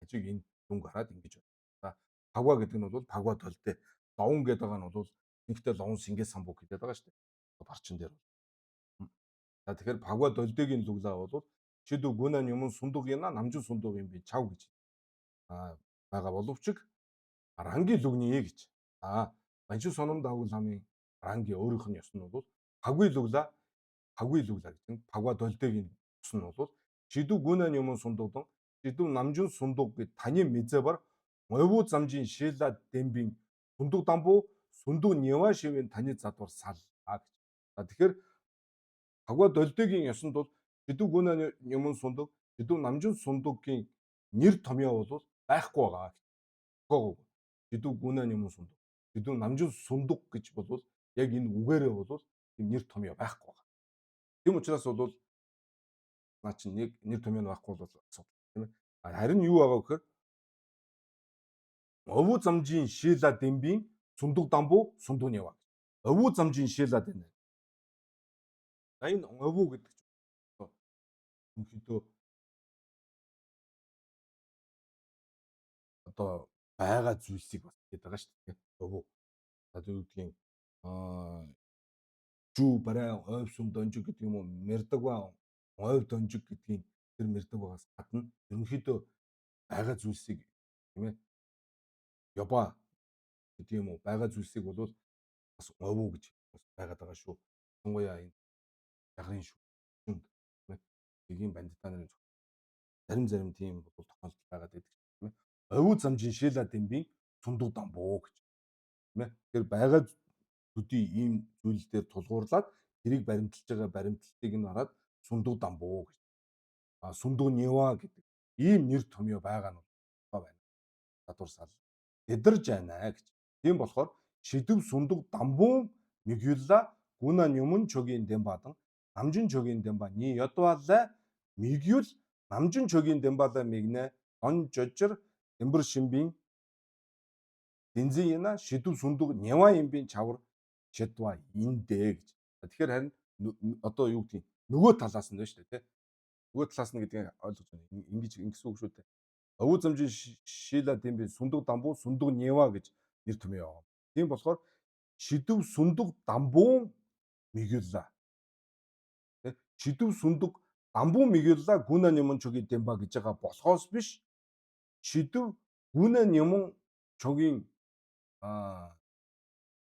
Хажиг энэ дүн гараад ингэж байна. За пагва гэдэг нь бол пагва долдээ. Ловн гэдэг байгаа нь бол нэгтэй ловн сингээ самбук гэдэг байгаа шүү дээ. Барчин дээр. За тэгэхээр пагва долдэгийн лүглаа бол шидэв гүнэн юм сундаг яна намжин сундаг юм би чав гэж байгаа боловч ранги лүгнэ гэж. Банчин соном дагуул ламын ранги өөрийнх нь ёс нь бол пагвын лүглаа гэж нь пагва долдэгийн ёс нь бол шидэв гүнэн юм сундагдан шидэв намжин сундаг гэд таны мизэбар мову замжин шила дэмбин сундаг дамбу сундаг няваа шивэн таны задвар саллаа гэж. За тэгэхээр пагва долдэгийн ёсонд бол шидэв гүнэн юм сундаг шидэв намжин сундаггийн нэр томьёо бол байхгүй байгаа гэж. Шидэв гүнэн юм сундаг шидэв намжин сундаг гэж бол яг энэ үгээрээ бол тийм нэр томьёо байхгүй байгаа. Тийм учраас бол наа чинь нэг нэр томьёо нь байхгүй бол асуудал тийм ээ. Харин юу байгаа гэхээр овуу замжийн шила дэмбийн сундаг дамбу сундууны ява. Овуу замжийн шила дэнэ. За энэ овуу гэдэг чинь ерөнхийдөө одоо байгаа зүйлсийг бас хэлээд байгаа шүү дээ. Овуу. За юу гэдгийг жүү барай ойв сүм донжиг гэдэг юм уу мэрдагва ойв донжиг гэдгийг тэр мэрдагвагаас гадна ерөнхийдөө байгаа зүйлсийг тийм ээ ёба гэдэг юм уу байгаа зүйлсийг бол бас овуу гэж бас байгаад байгаа шүү. Ялангуяа энэ жагрын шүү. Тийм ээ. Нэгийн бандитаа нарын зарим тийм бол тохиолдол байгаад байдаг тийм ээ. Овуу замжин шила дэмбийн сүндэг дамбуу гэж тийм ээ. Тэгэхээр байгаа төдий ийм зүйл дээр тулгуурлаад тэрийг баримталж байгаа баримтлалыг нь хараад сүндэг дамбуу гэж. Сүндэг нева гэдэг ийм нэр томьёо байгаа нь байна. Задвар сал тэдэрж байна гэж. Тийм болохоор шидэв сүндэг дамбуун мигюлла гүнан юмн чогийн дэмбадан намжин чогийн дэмба ни ядвалай мигюл намжин чогийн дэмбалай мигнэ он жожир дэмбэр шимбийн дэнзэн яна шидэв сүндэг нева имбийн чавар шидва индэ гэж. Тэгэхээр харин одоо юу гэдгийг нөгөө талаас нь байна шүү дээ тий. Нөгөө талаас нь гэдгийг ойлгож байна. Ингэж ингэсэн үг шүү дээ. Овуу замжин шила дэмбийн сүндэг дамбуу сүндэг нева гэж нэр томьёо. Тийм болохоор шидэв сүндэг дамбуун мигюлла. Шидэв сүндэг Дамбуу мигэлла гүнэ нэмэн чогийн дэмба гэж байгаа болохоос биш шидэв гүнэ нэмэн чогийн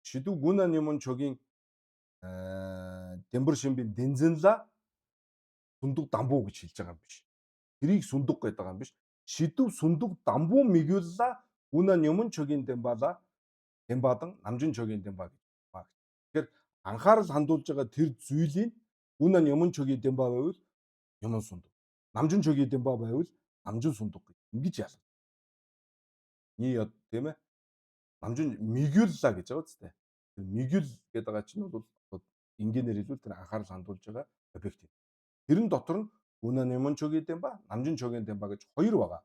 шидэв гүнэ нэмэн чогийн дэмбэр шимбийн дэнзэнла сүндэг дамбуу гэж хэлж байгаа юм биш. Тэрийг сүндэг гэдэг байгаа юм биш. Шидэв сүндэг дамбуу мигэлла гүнэ нэмэн чогийн дэмбала дэмбадан намжин чогийн дэмба гэж байна. Тэгэхээр анхаарал хандуулж байгаа тэр зүйлийг гүнэ нэмэн чогийн дэмба байвал юмн сундаг. Намжин чогийн дэмба байвал намжин сундаг гэж ингэж ялгана. Ни яд тийм ээ. Намжин мигюлла гэж байгаа үстэй. Тэр мигюл гэдэг байгаа чинь бол энгийнээр хэлбэл тэр анхаарал хандуулж байгаа объект юм. Тэрэн дотор нь гүнэ нэмэн чогийн дэмба, намжин чогийн дэмба гэж хоёр байгаа.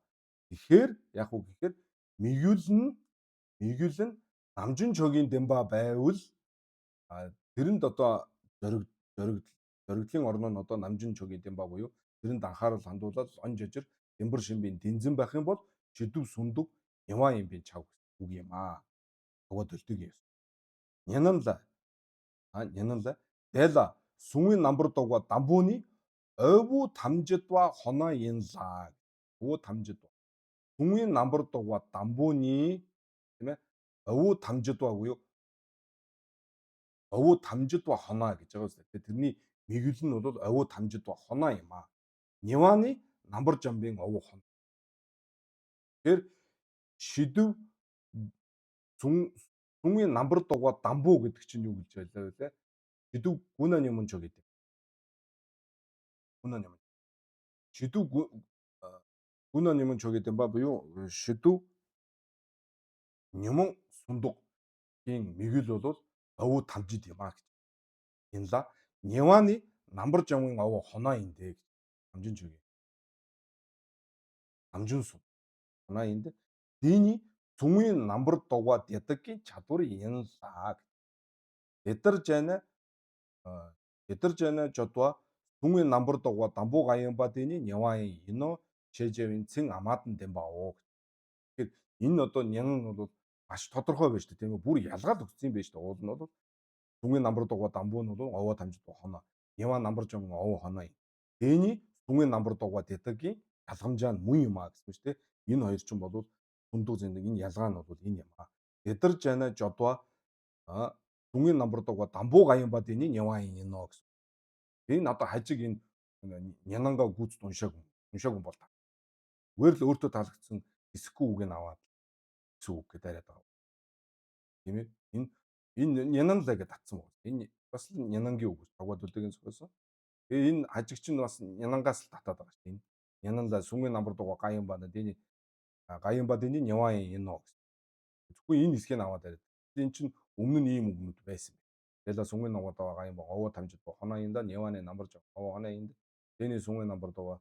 Тэгэхээр яг уу гэхээр мигюл нь намжин чогийн дэмба байвал тэрэнд одоо зоригдлын орноо нь одоо намжин чогийн дэмба буюу тэрэнд анхаарал хандуулаад он жижир дэмбэр шимбийн дэнзэн байх юм бол шидэв сүндэг яваа юм би чав үг юм аа. Тогоо төлдөг юм. Нянанла нянанла дэла сүнгийн намбар дугуа дамбууны ойвуу тамжидва хоноо инлаа. Өвөө тамжидва. Сүнгийн намбар дугуа дамбууны тийм ээ овуу тамжидва буюу овуу тамжидва хоноо гэж байгаа үстэй. Тэрний мигэл нь бол овуу тамжидва хоноо юм аа. Ниваны намбар жамбын овуу хоноо. Тэгэхээр шидэв сүнгийн намбар дугуа дамбуу гэдэг чинь юу гэж байлаа вэ? Шидэв гүнэ нэмэнчо гэдэг. Гүнэ нэмэн. Шидэв гүнэ нэмэнчо гэдэг ба буюу шидэв нэмэн сундугийн мигэл бол овуу тамжид юм а гэж. Энэ ла Ниваны намбар жамын овоо хоноо индэ гэж. Намжин чөг. Намжин сум. Хоноо индэ. Диний сүмийн намбар дугуа ядаггийн чадвар янлаа. Эдэр жана эдэр жана жодва сүмийн намбар дугуа дамбуу гаян ба диний няваын ино чэжэвэн цэн амаадан дэмбао. Тэгэхээр энэ одоо нянан бол маш тодорхой байж тээ тийм ээ бүр ялгаал өгсөн юм байж тээ уул нь бол сүмийн намбар дугуа дамбуу нь бол овоо тамжид хоноо. Няваа намбар жам овоо хоноо юм. Дэний сүмийн намбар дугуа ядаггийн ялгамжаа нь мөн юм а гэсэн шүү дээ. Энэ хоёр чинь бол хүндүү зэндэг энэ ялгаа нь бол энэ юм а. Эдэр жана жодва сүмийн намбар дугуа дамбуу гаян ба дэний няваа ино гэсэн. Энэ одоо хажиг энэ нянанга гүйцэд уншаагүй бол та. Зүгээр л өөртөө таалагдсан хэсэггүй үг нь аваад гэсэн үг гэдэг яриад байгаа. Тийм ээ. Энэ нянанлаа гэдээ татсан байна. Энэ бас л нянангийн үг. Тогоо дүлдэгийн зохиосон. Тэгээ энэ хажиг чинь бас нянангаас л татаад байгаа шүү дээ. Энэ нянанлаа сүмийн намбар дугуа гаян ба дэний гаян ба дэний няваа ино гэсэн. Зөвхөн энэ хэсгийг аваад яриад. Энэ чинь өмнө нь ийм үгнүүд байсан юм. Тэгэл сүмийн намбар дугуа гаян ба овоо тамжид хоноо инда нявааны намбар овоо хоноо инд дэний сүмийн намбар дугуа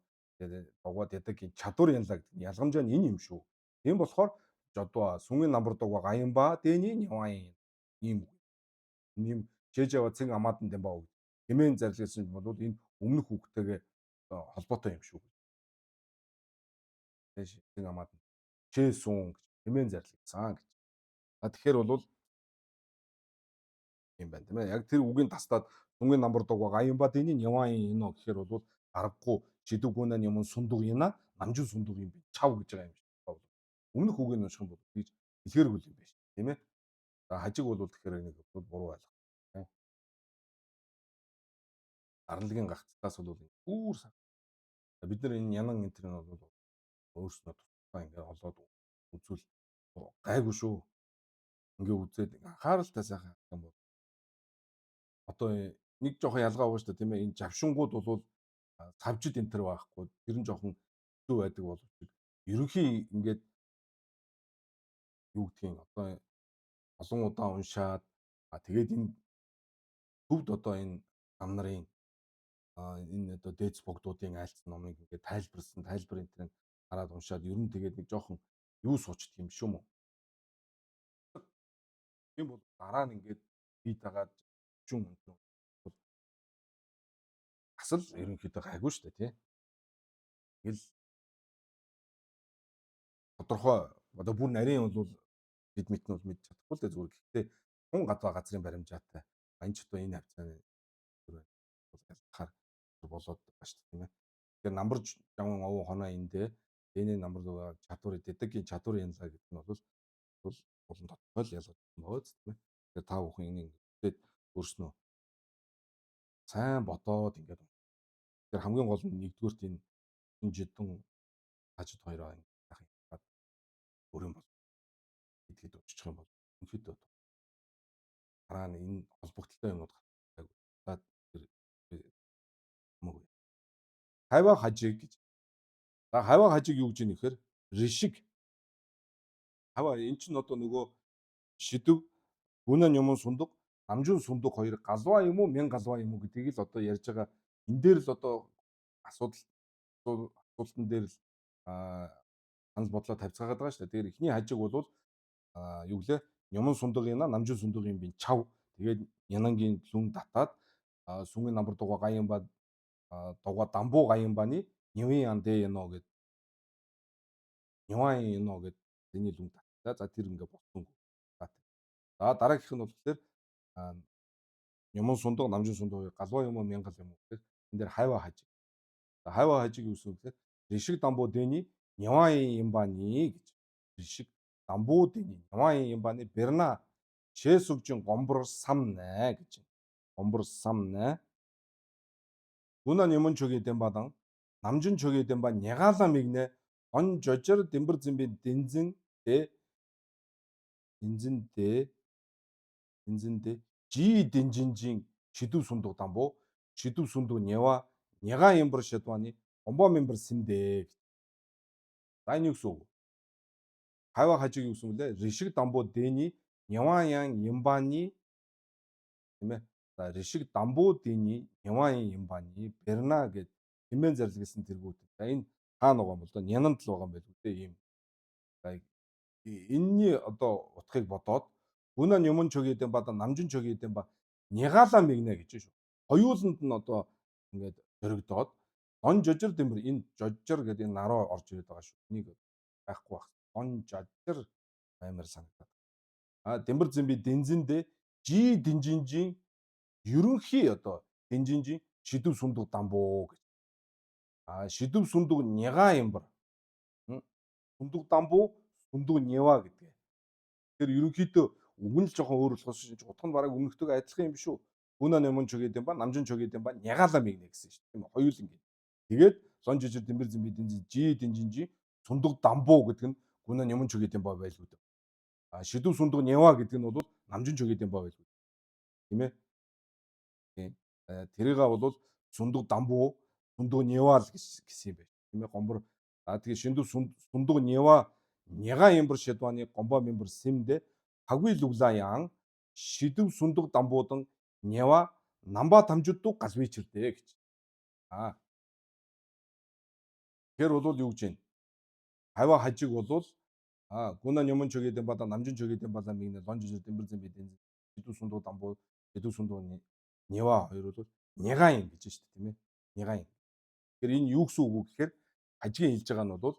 дугуа дэдэггийн чадвар янлаа гэдэг нь ялгамжаа нь энэ юм шүү. Тийм болохоор жодва сүмийн намбар дугуа гаян ба дэний няваа ийм үг. Ийм жээжава цэн амаадан дэм ба үг. Хэмээн зарлисан бол энэ өмнөх үгтэйгээ холбоотой юм шүү. Цэн амаадан чээ сүүн гэж хэмээн зарлигдсан гэж. А тэгэхээр бол юм байна тийм ээ. Яг тэр үгийн тастаад сүнгийн намбар дугуа гаян ба дэний няваа ино гэхээр бол аргагүй чидүгүнэн юм сундуг ина намжин сундуг юм би чав гэж байгаа юм шиг. Өмнөх үгийг унших юм бол тэгж хэлэхэргүй юм байна тийм ээ. За хажиг бол тэгэхээр нэг бол буруу ойлгох. Аранлагын гагцлаас бол үүр сан. Бид нар энэ янан энэ төр нь бол өөрснөө тусдаа ингээ олоод үзвэл гайгүй шүү. Ингээ үзээд анхааралтай сайхан юм бол одоо нэг жоохон ялгаа байгаа шүү дээ тийм ээ. Энэ жавшингууд бол савжид энэ төр байхгүй. Тэр нь жоохон хэцүү байдаг боловч ерөнхий ингээд юу гэдгийг одоо олон удаа уншаад тэгээд энэ төвд одоо энэ нам нарын энэ одоо дээдс богдуудын айлцсан номыг ингээд тайлбарлсан тайлбар энэ төр хараад уншаад ер нь тэгээд нэг жоохон юу суучдаг юм шүү мө. Тийм бол дараа нь ингээд бие дагаад жүн бол бас л ерөнхийдөө гайгүй шүү дээ тий. Ингээл тодорхой одоо бүр нарийн бол бид мэт нь бол мэдж чадахгүй л дээ зүгээр. Гэхдээ тун гадаа газрын баримжаатай энэ ч одоо энэ хавцааны бол ялгахаар болоод байгаа шүү дээ тийм ээ. Тэгэхээр намбар жаван овоо хоноо эндээ дэний намбар чадвар дэдэггийн чадвар янлаа гэдэг нь бол болон тодорхой л ялгаж байгаа тийм ээ. Тэгэхээр та бүхэн энийг ингээд өөрснөө сайн бодоод ингээд тэгэхээр хамгийн гол нь нэгдүгüрт энэ жидэн хажид хоёроо ингээд өөр юм бол гэдгээд өччих юм бол үнэхээр дараа нь энэ холбогдлолтой юмнууд гардаг. За тэр мөг. Хаваа хажиг гэж. За хаваа хажиг юу гэж юм нэхэр ришиг. Хаваа эн чинь одоо нөгөө шидэв гүнэн юм сундаг, намжун сундаг хоёр галваа юм уу, мэн галваа юм уу гэдгийг л одоо ярьж байгаа. Энэ дээр л одоо асуудал асуултан дээр л санал бодлоо тавьцгаагаад байгаа шүү дээ. Тэгэхээр эхний хажиг бол юу гэлээ? Юмн сундагын намжин сундагын бин чав. Тэгээд янангийн лүн татаад сүнгийн намбар дугаа гаян ба дугаа дамбуу гаян баны нявын ян дэ яно гэд няван яно гэд тэний лүн татаа. За тэр ингээ болсон. За дараагийнх нь болохоор юмн сундаг намжин сундаг галваа юм уу мянгал юм уу гэхээр энэ дээр хайва хажиг. За хайва хажиг юу гэсэн үг гэхээр ришиг дамбуу дэний няван юм баны гэж. Ришиг дамбуу дэний няван юм баны берна шээсүгжин гомбор самнэ гэж. Гомбор самнэ. Гүнан юмн чөгийн дэмбадан намжин чөгийн дэмба нягаала мигнэ он жожор дэмбэр зэмби дэнзэн дэ дэнзэн дэ дэнзэн дэ жи дэнжинжин шидэв сундаг дамбуу шидэв сундаг нява няга юмбар шадваны гомбо мембер симдэ. За энэ юу гэсэн үг? Хайва хажиг юу гэсэн бэлээ? Ришиг дамбуу дэний няван ян ямбаны тийм ээ. За ришиг дамбуу дэний няван ямбаны берна гэд хэмээн зарлигсан тэргүүт. За энэ хаана байгаа юм бол доо? Нянанд л байгаа юм байл үү те ийм. За энэний одоо утгыг бодоод гүнэн юмн чөгийн ба намжин чөгийн ба нягаала мигнэ гэж шүү. Хоёуланд нь одоо ингээд дөрөгдөөд он жожир дэмбэр энэ жожир гэдэг энэ наруу орж ирээд байгаа шүү. Энийг байхгүй байх. Он жожир амар санагдаад. А дэмбэр зэмби дэнзэндэ жи дэнжинжин ерөнхий одоо дэнжинжин шидэв сундаг дамбуу гэж. А шидэв сундаг няга юмбар. Сундаг дамбуу сундаг нява гэдэг. Тэгэхээр ерөнхийдөө үг нь л жоохон өөр болохоос утга нь бараг өмнөхтэйгээ адилхан юм биш үү? Гүнэ нэмэн чөгээд юм ба намжин чөгээд юм ба нягаала мигнэ гэсэн шүү дээ. Тийм үү? Хоёул ингэ. Тэгээд лон жижир дэмбэр зэмби дэнзэн жи дэнжин жи сундаг дамбуу гэдэг нь гүнэ нэмэн чөгээд юм ба байлгүй дээ. А шидэв сундаг нява гэдэг нь бол намжин чөгээд юм ба байлгүй. Тийм ээ? Тийм. Тэрийг бол сундаг дамбуу сундаг нява л гэсэн юм байна. Тийм ээ? Гомбор а тэгээ шиндэв сундаг нява няга юмбар шедваны гомбо мембер симдэ хагви луглаян шидэв сундаг дамбуудан нява намба тамжудду галви чирдэ гэж. А тэгэхээр бол юу гэж байна? Хаваа хажиг бол а гүнэ нэмэн чөгээд юм бада намжин чөгээд юм бада мигнэ лон жижир дэмбэр зэмби дэнзэн шидэв сундаг дамбуу шидэв сундаг нява хоёр бол няга юм гэж шүү дээ тийм ээ. Няга юм. Тэгэхээр энэ юу гэсэн үг вэ гэхээр хажигийн хэлж байгаа нь бол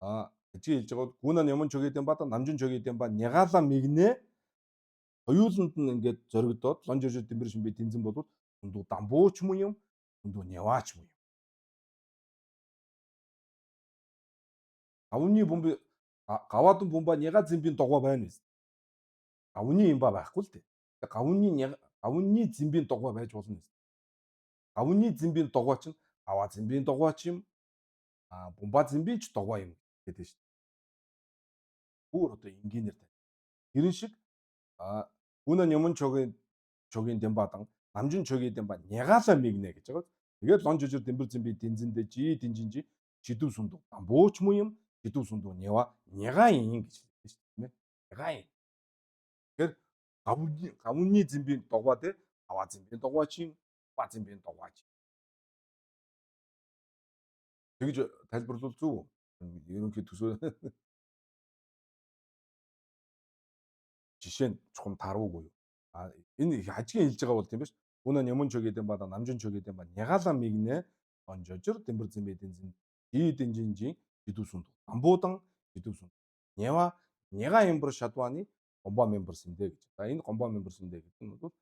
а хажигийн хэлж байгаа бол гүнэ нэмэн чөгээд юм бада намжин чөгээд юм ба нягаала мигнэ хоёуланд нь ингээд зоригдоод лон жижир дэмбэр шимби дэнзэн бол сундаг дамбууч мөн юм сундаг няваач мөн юм. Гавны бомб гаваадан бомба няга зэмбийн дугуй байна биз. Гавны юм ба байхгүй л дээ. Гавны гавны зэмбийн дугуй байж болно биз. Гавны зэмбийн дугуй чинь гаваа зэмбийн дугуй ч юм а бомба зэмбийн ч дугуй юм гэдэг шүү дээ. Бүр одоо энгийнээр тань. Тэрэн шиг а гүнэ нэмэн чогийн дэмбадан намжин чогийн дэмба нягаала мигнэ гэж байгаа. Тэгээд лон жижир дэмбэр зэмби дэнзэндэ жи дэнжин жи шидэв сундаг. Бууч мөн юм шидэв сундаг нява няга юм гэж хэлдэг шүү дээ тийм ээ. Няга юм. Тэгэхээр гавны зэмбийн дугуй те аваа зэмбийн дугуй чинь ба зэмбийн дугуй чинь. Тэгж тайлбарлавал зөв үү? Ерөнхий төсөө жишээ нь чухам таруугүй юу? А энэ хажигийн хэлж байгаа бол тийм биш. Үнэ нэмэн чөгээд юм ба намжин чөгээд юм ба нягаала мигнэ онжожир дэмбэр зэмбэ дэнзэн жи дэнжин жин жидүү сүнд амбуудан жидүү сүнд нява няга юмбар шадваны гомбо мембер сэмдэ гэж. За энэ гомбо мембер сэмдэ гэдэг нь бол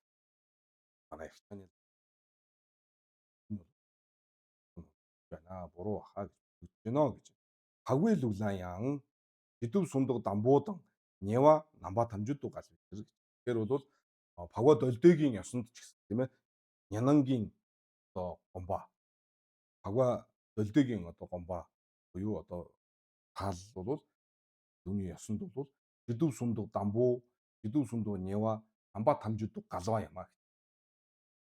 манай ихтаны байна. Буруу баха гэж бодож байна гэж. Хагви лүглан ян жидэв сундаг дамбуудан нева намба тамжиду гал гэж. Тэгэхээр бол пагва долдегийн ёсонд ч гэсэн тийм ээ нянангийн одоо гомба пагва долдегийн одоо гомба буюу одоо таал бол түүний ёсонд бол жидэв сундаг дамбуу жидэв сундаг нева намба тамжиду галваа юм а.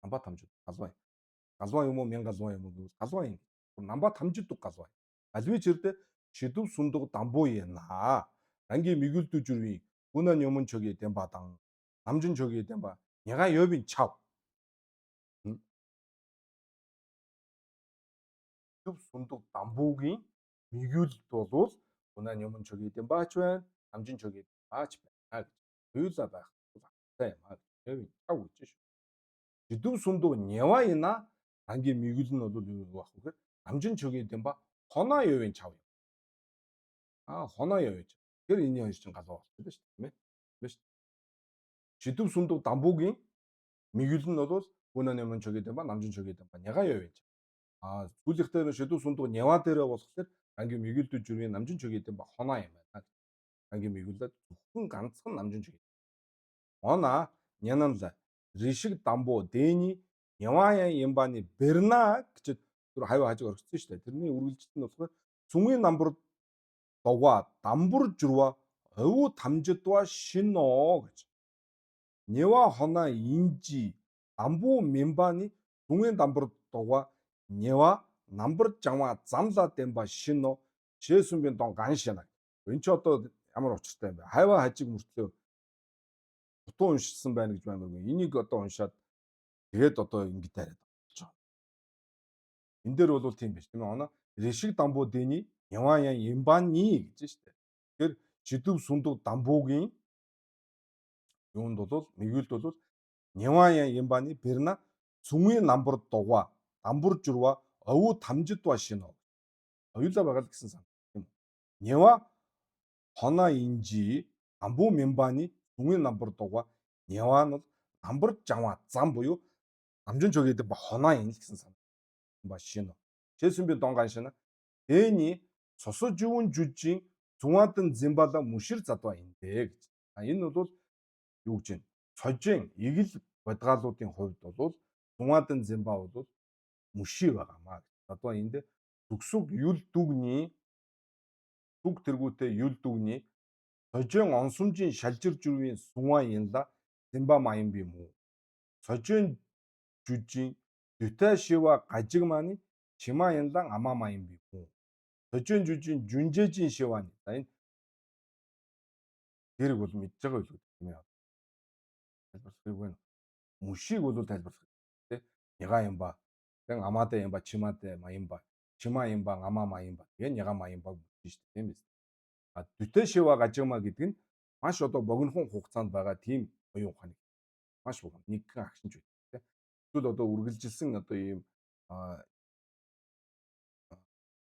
Намба тамжиду галваа. Галваа юм уу мянгалваа юм уу гэвэл галваа юм. Намба тамжиду галваа. Альви чирдэ шидэв сундаг дамбуу яна. Ранги мигүлдүү жүрвийн үнэн юмн чөги дэмбадан намжин чөги дэмба няга ёбин чав. Шидэв сундаг дамбуугийн мигүлд болвол үнэн юмн чөги дэмбаач байна. Намжин чөги дэмбаач байна гэж. Хоёулаа байх юм аа. Ёбин чав гэж шүү. Жидэв сундаг нява яна ранги мигүл нь бол юу байх вэ гэхээр намжин чөги дэмба хоноо ёвын чав юм. Аа хоноо ёвын чав. Тэгэхээр энэний хоёр чинь галуу болчихлоо шүү дээ, тийм ээ. Тийм шүү. Жидэв сундаг дамбуугийн мигүл нь бол хүнэ нэмэн чөги дэмба намжин чөги дэмба няга ёвын чав. Аа сүүлийнх дээр шидэв сундаг нява дээрээ болохоор ранги мигүлдүү жүрвийн намжин чөги дэмба хоноо юм байна. Ранги мигүлээд зөвхөн ганцхан намжин чөги. Она нянанла ришиг дамбуу дэни нявая ямбаны берна гэж түр хавь хажиг орчихсон шүү дээ. Тэрний үргэлжилт нь болохоор сүнгийн намбар дугаа дамбур журва овуу тамжидва шино гэж. Нева хона инжи дамбуу мембаны сүнгийн дамбар дугаа нева намбар жамаа замла дэмба шино шээсүмбин дон ганшана. Энд чи одоо ямар учиртай юм бэ? Хайва хажиг мөртлөө дутуу уншсан байна гэж баймаргүй. Энийг одоо уншаад тэгээд одоо ингэж тариад болж байгаа. Энэ дээр бол тийм биш тийм ээ. Оноо решиг дамбуу дэний яваа ямбаны гэж шүү дээ. Тэгэхээр жидэв сундаг дамбуугийн юунд бол мигүүлд бол яваа ямбаны берна сүнгийн намбар дугаа дамбур журва овуу тамжидва шино. Оюула байгаа л гэсэн сан. Тийм үү. Нява хоноо инжи дамбуу мембаны сүнгийн намбар дугаа нява нь бол намбар жамаа зам буюу намжин чөгээд ба хоноо ин л гэсэн сан. Ба шино. Чэсүн би дон ганшина. Дэний сосоживүн жүжин зуадан зимбала мушир задва индэ гэж. А энэ бол юу гэж вэ? Сожин игэл бодгаалуудын хувьд бол зуадан зимба бол муши байгаамаа. Задва индэ зүгсүг юл дүгний зүг тэргүүтээ юл дүгний сожин онсомжийн шалжир жүрвийн сунва инла зимба маян би мүү. Сожин жүжин дүтэй шива гажиг мааны чима инлан амаа маян би мүү. Сожин жүжин жүнжээжин шиваны. За энэ тэрэг бол мэдж байгаа байлгүй тийм ээ. Тайлбарлах юм байна. Мушиг бол тайлбарлах тийм. Няга юм ба. Тэгэн амаадай юм ба чимаадай маян ба. Чима юм ба амаа маян ба. Тэгээ няга маян ба гэж шүү дээ тийм биз. А дүтэй шива гажигма гэдэг нь маш одоо богинохон хугацаанд байгаа тийм оюун ухааны. Маш богино. Нэгхэн агшинч байдаг тийм. Эсвэл одоо үргэлжилсэн одоо ийм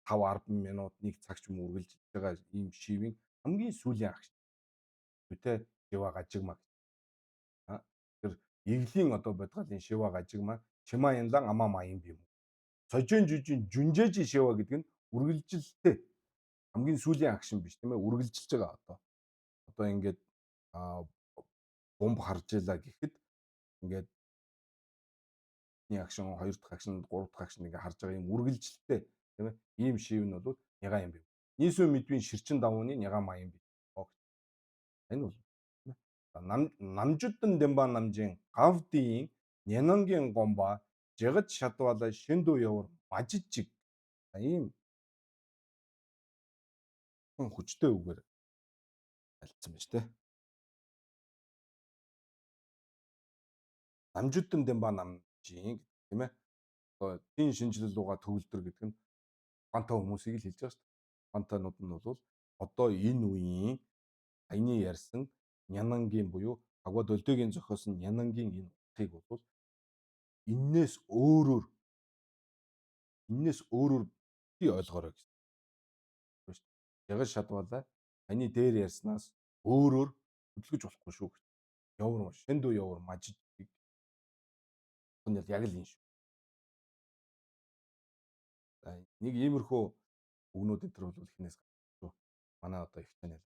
5 10 минут нэг цаг ч юм уу үргэлжилж байгаа ийм шивийн хамгийн сүүлийн агш. Дүтэй шива гажигма гэж. Тэр эглийн одоо бодгалын шива гажигма чима янлан амаа маян юм. Сожин жүжин жүнжээжи шива гэдэг нь үргэлжилэлтэй хамгийн сүүлийн агшин биш тийм ээ үргэлжилж байгаа одоо. Одоо ингээд бомб харж илаа гэхэд ингээд нэг агшин, хоёр дахь агшин, гурав дахь агшин ингээ харж байгаа юм үргэлжилэлтэй тийм ээ. Ийм шив нь бол няга юм бив. Нийсүү мэдвийн ширчин давууны няга маян бив. Энэ бол тийм ээ. Намжуддан дэмба намжин гавдын нянангийн гомба жигад шадвала шиндүү явар мажижиг. Ийм хүчтэй үгээр альцсан байна шүү дээ. Намжуддан дэмба намжин тийм ээ. Одоо тийм шинжилэл руугаа төгөлдөр гэдэг нь ухаантай хүмүүсийг л хэлж байгаа шүү дээ. Ухаантайнууд нь бол одоо энэ үеийн саяны ярьсан нянангийн буюу Агва Долдогийн зохиосон нянангийн энэ утгыг бол эннээс өөрөөр би ойлгоорой гэсэн. Яган шадвалаа таны дээр ярьснаас өөрөөр хөдөлгөж болохгүй шүү гэж. Явар шиндүү явар мажиг нь яг л энэ шүү. За нэг иймэрхүү үгнүүд энэ төр бол хинээс гарч манай одоо их чанал.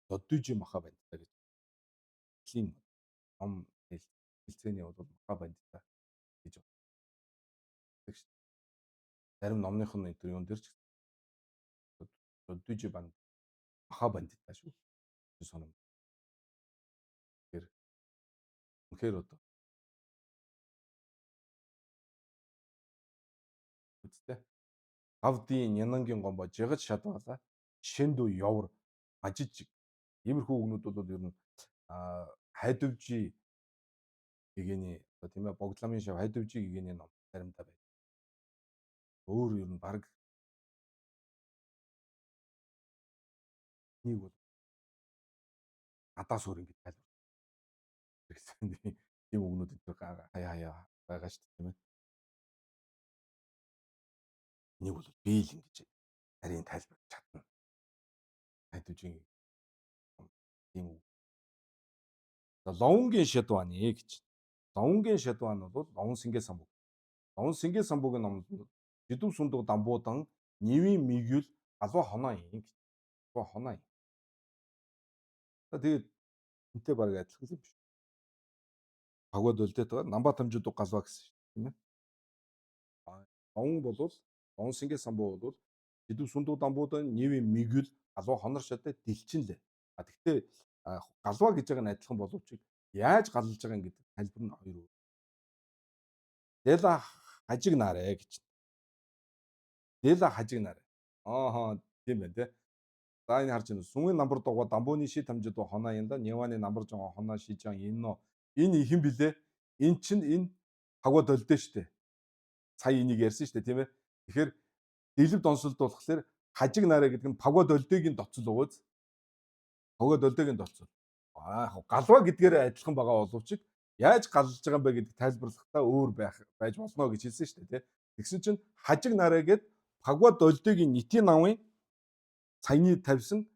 Додижи маха бандита гэж. Элийн ном хэлцээний бол маха бандита гэж боддог шүү. Зарим номных нь энэ төр юун дээр ч додижи банд маха бандита шүү. Соном. Тэгэхээр үнэхээр одоо үстэй. Гавдын нянангийн гомбо жигэж шадвала шэндүү явар мажиж иймэрхүү үгнүүд бол ер нь хайдвжи гэгэний одоо тийм ээ богдламын шав хайдвжи гэгэний ном заримдаа байд. Өөр ер нь баг нэг бол надаас өөр ингэж тайлбар гэсэн тийм үгнүүд энэ хаяа хаяа байгаа шүү дээ тийм ээ. Энийг бол би л ингэж нарийн тайлбар чадна. Хайдвжийн тийм үг. За ловнгийн шадваны гэж. Ловнгийн шадван бол Ловн Сингэ самбуг. Ловн Сингэ самбугийн номонд жидэв сүндэг дамбуудан нивийн мигүүл алва хоноо юм гэж. Алва хоноо юм. За тэгээд энтэй баг адилхан юм биш. Пагод үлдээд байгаа. Намба тамжид галва гэсэн шүү тийм ээ. Ловн бол Ловн Сингэ самбуг бол жидэв сүндэг дамбуудан нивийн мигүүл алва хонор шатай дэлчин лээ. А тэгтээ галва гэж байгаа нь адилхан боловч яаж галлаж байгаа юм гэдэг тайлбар нь хоёр өөр. Дэла хажиг нарэ гэж. Дэла хажиг нарэ. Ааха тийм байна те. За энэ харж байна. Сүнгийн намбар дугаа дамбууны ши тамжид хоноо юм да. Няваны намбар жон хоноо шижан энэ энэ ихэн блэ? Эн чин энэ хагва долдөө штэ. Сая энийг ярьсан штэ тийм ээ. Тэгэхээр дэлб донсолд болохоор хажиг нарэ гэдэг нь пагва долдөөгийн доцол угууз. Пагва долдөөгийн доцол. Аа галва гэдгээр адилхан байгаа боловч яаж галлаж байгаа юм бэ гэдэг тайлбарлахдаа өөр байх байж болно гэж хэлсэн шүү дээ тий. Тэгсэн чинь хажиг нарэ гэд пагва долдөөгийн нийтийн намын саяны тавьсан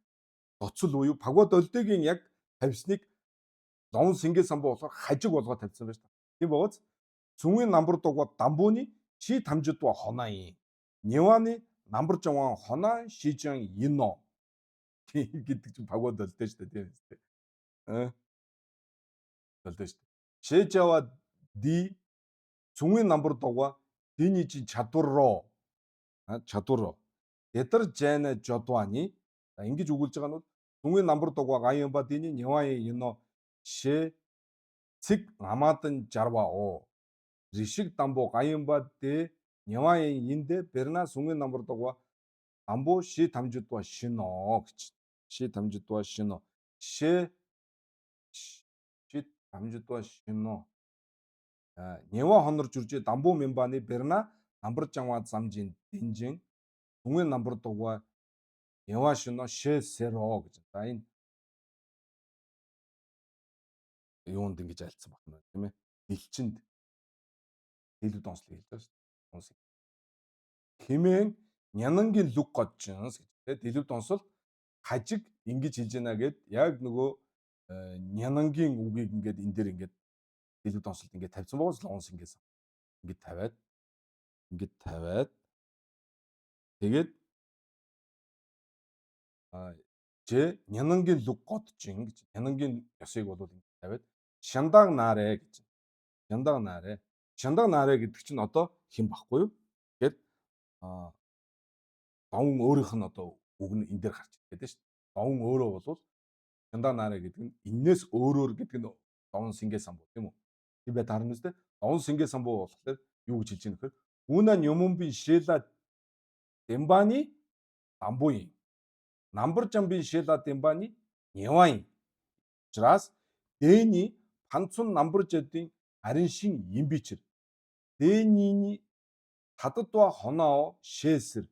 доцол буюу пагва долдөөгийн яг тавьсныг ловн сингэ самбуу болохоор хажиг болгоо тавьсан байж та. Тийм бооз цүнгийн намбар дугуй дамбууны чи тамжидва хонаа юм. Ниваны намбар жаван хонаа шижан ино гэдэг чинь пагва долдөө шүү дээ тийм үү. Аа. Долдөө шүү дээ. Шэжава ди цүнгийн намбар дугуй диний чинь чадвар руу чадвар руу Эдар жайна жодваны ингэж өгүүлж байгаа нь цүнгийн намбар дугуй гаянба диний ниваи ино шэ цэг намадан жарва оо ришиг дамбу гаянба дэ ниваи индэ берна сүнгийн намбар дугуй дамбу ши тамжидва шино гэж ши тамжидва шино шэ ши тамжидва шино нева хонор жүржи дамбу мембаны берна намбар жамва замжин динжин сүнгийн намбар дугуй нева шино шэ сэро гэж. За энэ юунд ингэж альцсан байна тийм ээ. Дэлчинд дэлб донслыг хэлж байгаа шүү дээ. Донсыг. Химэн нянангийн лүг годжинс гэж тийм дэлб донсол хажиг ингэж хэлж байна гэд яг нөгөө нянангийн үгийг ингээд энэ дээр ингээд дэлб донсолд ингээд тавьсан байгаас лонс ингээд ингээд тавиад ингээд тавиад тэгээд ж нянангийн лүг годжин гэж нянангийн ёсыг бол ингээд тавиад шандаг наарэ гэж. Шандаг наарэ. Шандаг наарэ гэдэг чинь одоо хэн баггүй юу? Тэгэхээр давн өөрийнх нь одоо үг нь энэ дээр гарч ирээд шүү дээ. Давн өөрөө бол шандаг наарэ гэдэг нь эннээс өөрөөр гэдэг нь давн сингэ самбуу тийм үү? Тийм бай таарна үстэй. Давн сингэ самбуу болохоор юу гэж хэлж байгаа нөхөр? Үүнэ нюмбин шэла дембани дамбуин. Намбар жамбин шэла дембани нявайн. Учраас дэний панцун намбар жадын арин шин имбичэр. Дэний таддва хоноо шээсэр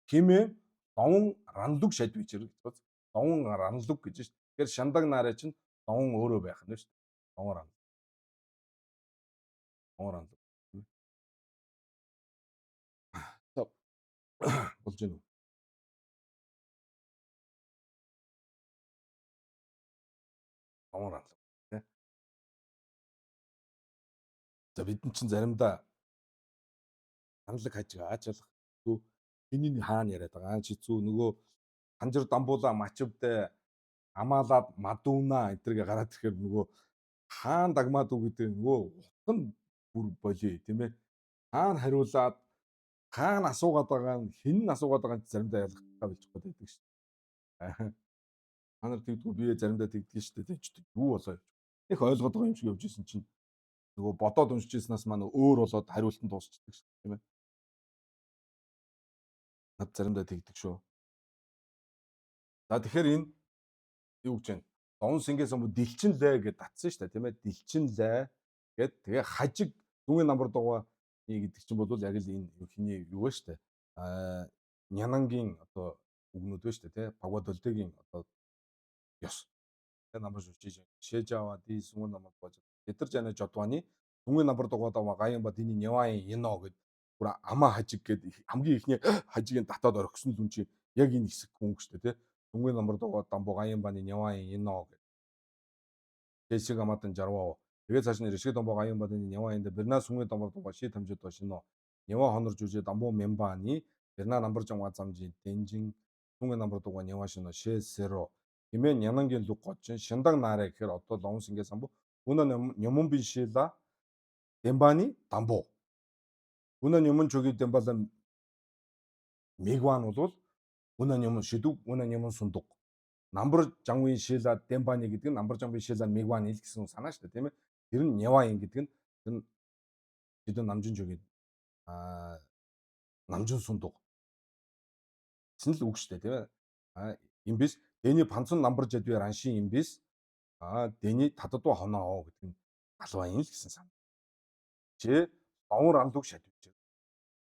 хэмээн довн ранлуг шадвичэр гэж байна. Довн ранлуг гэж шүү. Тэгэхээр шандаг нараа чинь довн өөрөө байх нь шүү. Довн ранлуг. Довн ранлуг. Болж гэнэ үү? Довн ранлуг. За бид нар чинь заримдаа Ханлаг хажиг аажаалах зүү хиний хаана яриад байгаа чи зүү нөгөө ханжир дамбуула мачвд амаалаад мадууна энтергээ гараад ирэхээр нөгөө хаан дагмаад үү гэдэг нөгөө утга нь бүр болий тийм ээ. Хаан хариулаад хаана асуугаад байгаа нь хэн нь асуугаад байгаа нь заримдаа ялгахтаа болж байдаг шүү дээ. Та нар тэгдэггүй, би заримдаа тэгдэг шүү дээ. Тэг юу болоо явж. Их ойлгоод байгаа юм шиг явж исэн чинь нөгөө бодоод уншиж ирснээс маань өөр болоод хариулт нь дуусчихдаг шүү дээ, тийм ээ. Над заримдаа тэгдэг шүү. За тэгэхээр энэ юу гэж байна? Дон сингээс юм дэлчин лээ гэд татсан шүү дээ, тийм ээ. Дэлчин лээ гэд тэгээ хажиг дүнгийн намбар дугаа гэдэг чинь бол яг л энэ хиний юу вэ шүү дээ. Аа нянангийн одоо үгнүүд вэ шүү дээ, тий. Пагвадолдегийн одоо ёс. Тэгээ намбар шүжиж шээжава ди сүнгийн намбар дугаа. Тэдэр жана жодваны дүнгийн намбар дугаа даа гаян ба диний няваин ино гэд бүр амаа хажиг гэд хамгийн ихний хажигийн татаад орхисон л үн чи яг энэ хэсэг хүн шүү дээ, тий. Дүнгийн намбар дугаа дамбу гаян баны няваин ино гэд. Тэшиг амадан жарваа. Тэгээ цааш нь решиг домбо гаян баны няваин дэ берна сүнгийн намбар дугаа ши тамжид шино. Нява хонор жүжээ дамбу мембаны берна намбар жамга замжин дэнжин сүнгийн намбар дугаа нява шино шэ серо. Хэмээн нянангийн лүг гочин шиндаг наарэ гэхээр одоо ловс ингэ самбу үнэ нямун бин шила дембани дамбу. Үнэ нямун чөги дембала мегван бол үнэ нямун шидүг үнэ нямун сундуг. Намбар жангуин шила дембани гэдэг нь намбар жангуин шила мегван ил гэсэн санаа шүү дээ, тийм ээ. Тэр нь няваин гэдэг нь тэр нь шидүн намжин чөги аа намжин сундуг. Гэсэн л үг шүү дээ, тийм ээ. Аа юм биш. Дэний панцун намбар жадвэ раншин юм биш. Аа дэний татадва хоноо гэдэг нь алваа юм л гэсэн санаа. Чи довн ранлуг шадвж.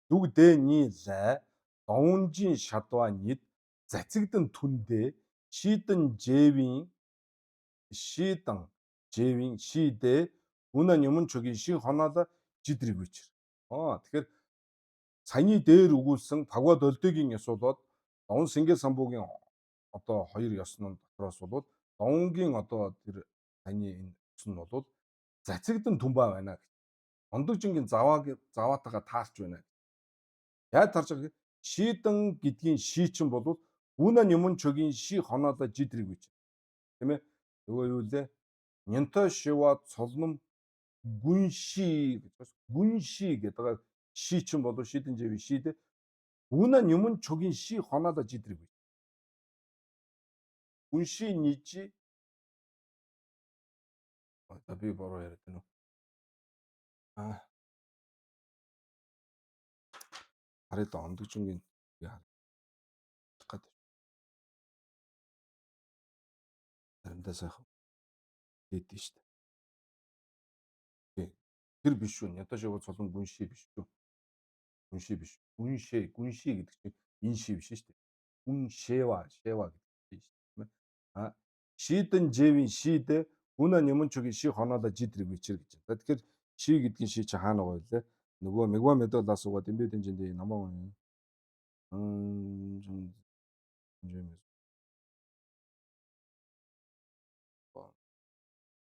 Дүг дэний лай довнжин шадва нид зацигдан түндэ шидэн жэвийн шидан жэвийн шидэ үнэ нюмн чөгийн шин хонооло жидрэг бичэр. Аа тэгэхээр саяны дээр өгүүлсэн пагва долдегийн ёс болоод довн сингэл самбуугийн одоо хоёр ёсны дотроос бол довнгийн одоо тэр саяны энэ ёс нь бол зацигдан түмбаа байна гэж. Ондогжингийн заваатайгаа таарч байна. Яаж таарч байгаа гэхээр шидан гэдгийн ши чинь бол үнэ нюмн чөгийн ши хонооло жидрэг бич. Тийм ээ. Нөгөө юу лээ? Нянтой шива цолном гүнши гэж байна. Гүнши гэдэг байгаа ши чинь бол шидэн жэви шидэ үнэ нюмн чөгийн ши хонооло жидрэг бич. Гүнши нижи одоо би буруу яриад байна уу? Аа. Харъя да ондогжингийн харах гэдэг. Заримдаа сайхан дээдэн шүү дээ. Тэр биш шүү. Нятаа шиг цолон гүнши биш шүү. Гүнши биш. Гүншээ, гүнши гэдэг чинь энэ ши биш шүү дээ. Гүн шева, шева гэдэг шүү дээ. А шидэн жэвийн шидэ үнэ нэмэн чөгийн ши хонооло жидрэг бичэр гэж. За тэгэхээр ши гэдгийн ши чи хаана байгаа вэ? Нөгөө мегва медолаас угаад эмбэ дэнжиндээ намаа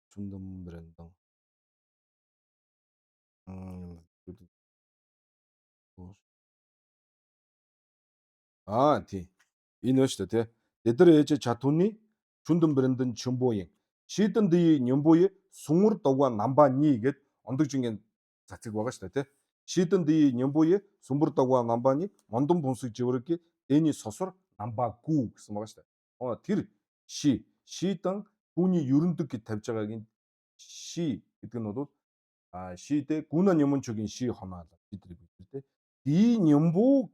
충동 브랜드 Аа тий. Энэ байна шүү дээ тий. Тэдэр ээж чатүний чүндэн брэндэн чүмбуyin шидэн дии нямбуи сунгар дуга намба ни гэд ондогжингийн цацаг байгаа шүү дээ тий. Шидэн дии нямбуи сүмбэр дуга намбани мондон бунсаг живэрги дэний сосор намба гүү гэсэн байгаа шүү дээ. Оо тэр ши шидэн түүний ерөндөг гэж тавьж байгаагийн ши гэдэг нь бол а шидэ гүнэ нямун чөгийн ши хоноолоо тэдрийг бид тий. Ди нямбу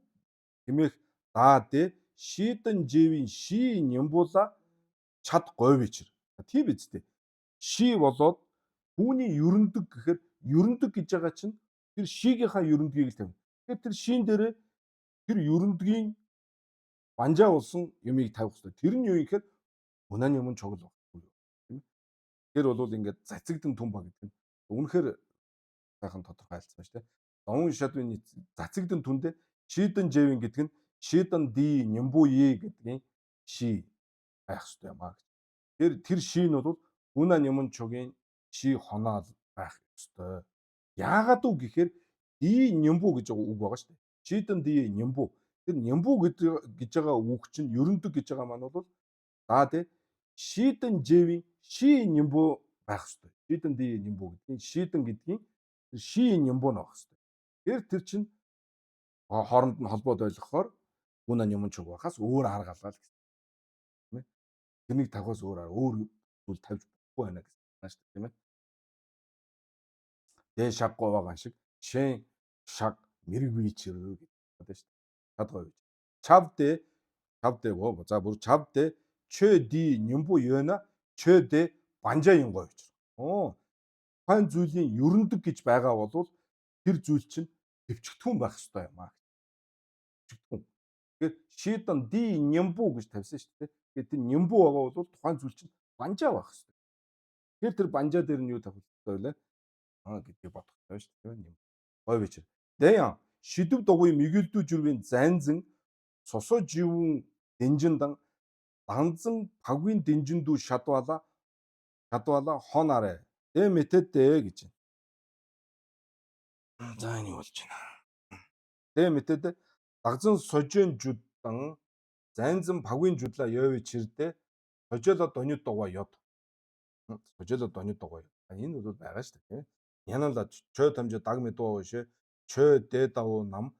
хэмээх даа дэ шидэн живийн ши нямбула чад говь бичэр. Тийм биз дээ. Ши болоод түүний ерөндөг гэхээр ерөндөг гэж байгаа чинь тэр шигийнхаа ерөндгийг л тавина. Тэгэхээр тэр шин дээрээ тэр ерөндгийн банжаа болсон юмыг тавих хэрэгтэй. Тэр нь юу юм гэхээр унааны юм чогл баггүй юу. Тийм ээ. Тэр бол ингээд цацигдан түмба гэдэг нь үнэхээр сайхан тодорхой айлцсан шүү дээ. Довн шадвын цацигдан түндэ шидэн жэвин гэдэг нь шидэн ди нямбуи гэдгийн ши байх хэрэгтэй юм а гэж. Тэр ши нь бол үнэ нямун чогийн ши хоноол байх ёстой. Яагаад үг гэхээр Ди нямбу гэж байгаа үг байгаа шүү дээ. Шидэн ди нямбу. Тэр нямбу гэж байгаа үг чинь ерөндөг гэж байгаа маань бол за тий шидэн жэвийн ши нямбу байх хэрэгтэй. Шидэн ди нямбу гэдгийг шидэн гэдгийн ши нямбу нь байх хэрэгтэй. Тэр тэр чинь хооронд нь холбоод ойлгохоор гүнэ нямун чуг байхаас өөр арга алгаа л гэсэн. Тийм ээ. Тэрнийг тавихаас өөр арга өөр зүйл тавьж болохгүй байна гэсэн санаа шүү дээ, тийм ээ. Дэ шаггүй байгаа шиг шэн шаг мэрэг бичэр гэдэг байна шүү дээ. Чадгаа бич. Чав дэ чав дэ гоо. За бүр чав дэ чö ди нямбу ёна чö дэ банжа юнгой гэж. Оо. Тухайн зүйлийн ерөндөг гэж байгаа бол тэр зүйл чинь төвчгтүүн байх ёстой юм аа. Төвчгтүүн. Тэгэхээр шидан ди нямбу гэж тавьсан шүү дээ. Тэгэхээр тэр нямбу байгаа бол тухайн зүйл чинь банжа байх ёстой. Тэгэхээр тэр банжа дээр нь юу тавих ёстой вэ? Аа гэдгийг бодох ёстой шүү дээ. Гой бичэр. Дэян шидэв дугуй мигэлдүү жүрвийн занзан сосо живүн дэнжиндан данзан пагвын дэнжиндүү шадвала шадвала хонарэ. Дэ мэтэдэ гэж. За энэ юу болж байна? Дэ мэтэдэ дагзан сожин жудан занзан пагвын жудлаа ёви чирдэ сожоло донит дугуй ёд. Сожоло донит дугуй. Энэ бол байгаа шүү дээ. Янала чой тамжи даг мэдөө шээ чой дэ давуу нам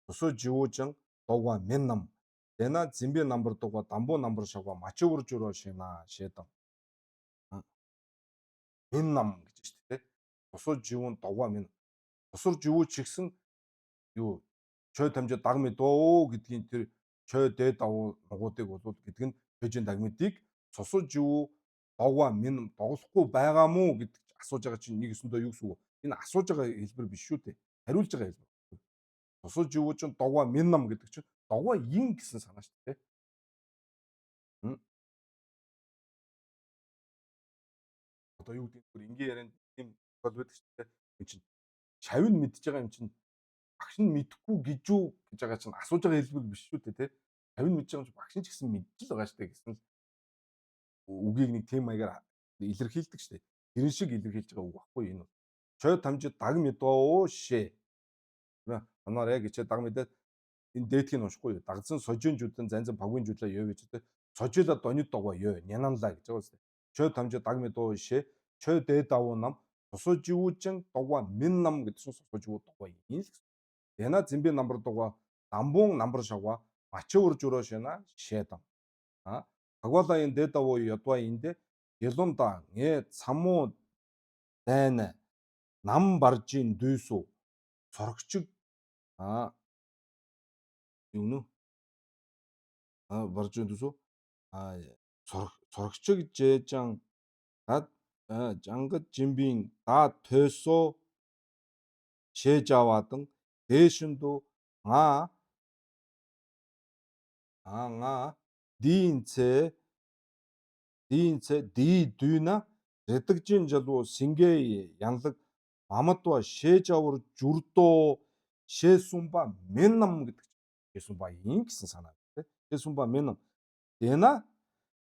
тусуу живүүжин дугуй мен нам дэна зимби намбар дугуй дамбуу намбар шагва мачивур журоо шина шэдэн мен нам гэж шүү дээ. Тусуу живүүн дугуй мен тусар живүү чигсэн юу чой тамжи даг мэдөө гэдгийн тэр чой дэ давуу нугуудыг бол гэдэг нь чойжин даг мэдийг цусуу живүү дугуй мен доглохгүй байгаа мүү гэдэг асууж байгаа чинь нэг өсөндөө юу гэсэн үг? Энэ асууж байгаа хэлбэр биш шүү дээ. Хариулж байгаа хэлбэр. Тусаж юу чинь догва мен нам гэдэг чинь догва ин гэсэн санаа шүү дээ. Одоо юу гэдэг нь энгийн ярианд тийм тохиол байдаг шүү дээ. Энэ чинь шавь нь мэдж байгаа юм чинь багш нь мэдэхгүй гэж юу гэж байгаа чинь асууж байгаа хэлбэр биш шүү дээ, тэ. Шавь нь мэдж байгаа юм чинь багш нь ч гэсэн мэдж л байгаа шүү дээ гэсэн л үгийг нэг тийм маягаар илэрхийлдэг шүү дээ. Тэрэн шиг илэрхийлж байгаа үг багхгүй энэ бол. Чой тамжид даг мэдөө шээ. Анаар яг ичээ даг мэдээд энэ дээдхийг уншихгүй юу. Дагзан сожин жүдэн занзан пагвын жүлээ ёо гэж тэ. Сожила донит догоо ёо нянанлаа гэж байгаа үстэй. Чой тамжид даг мэдөө шээ. Чой дээд давуу нам тусуу живүүжин дугуй мин нам гэдэг чинь сусуу живүү дугуй юм л гэсэн. Яна зэмби намбар дугуй дамбуун намбар шавга мачи ур журоо шина шээдам. А пагвала энэ дээд давуу ядва эндэ ялунда нэ цамуу дайна нам баржин дүйсүү сорогчиг а юу нэ а баржин дүйсүү а сорогчиг жээжан гад жангад жимбийн да тойсоо шээжавадан дээшэндүү ӈа 아 динцэ динцэ ди дүйна редагжин жалуу сингэ янлаг мамадва шээжавар журдоо шээсумба меннам гэдэг шээсумба ин гэсэн санаа тий. Шээсумба меннам. Дэна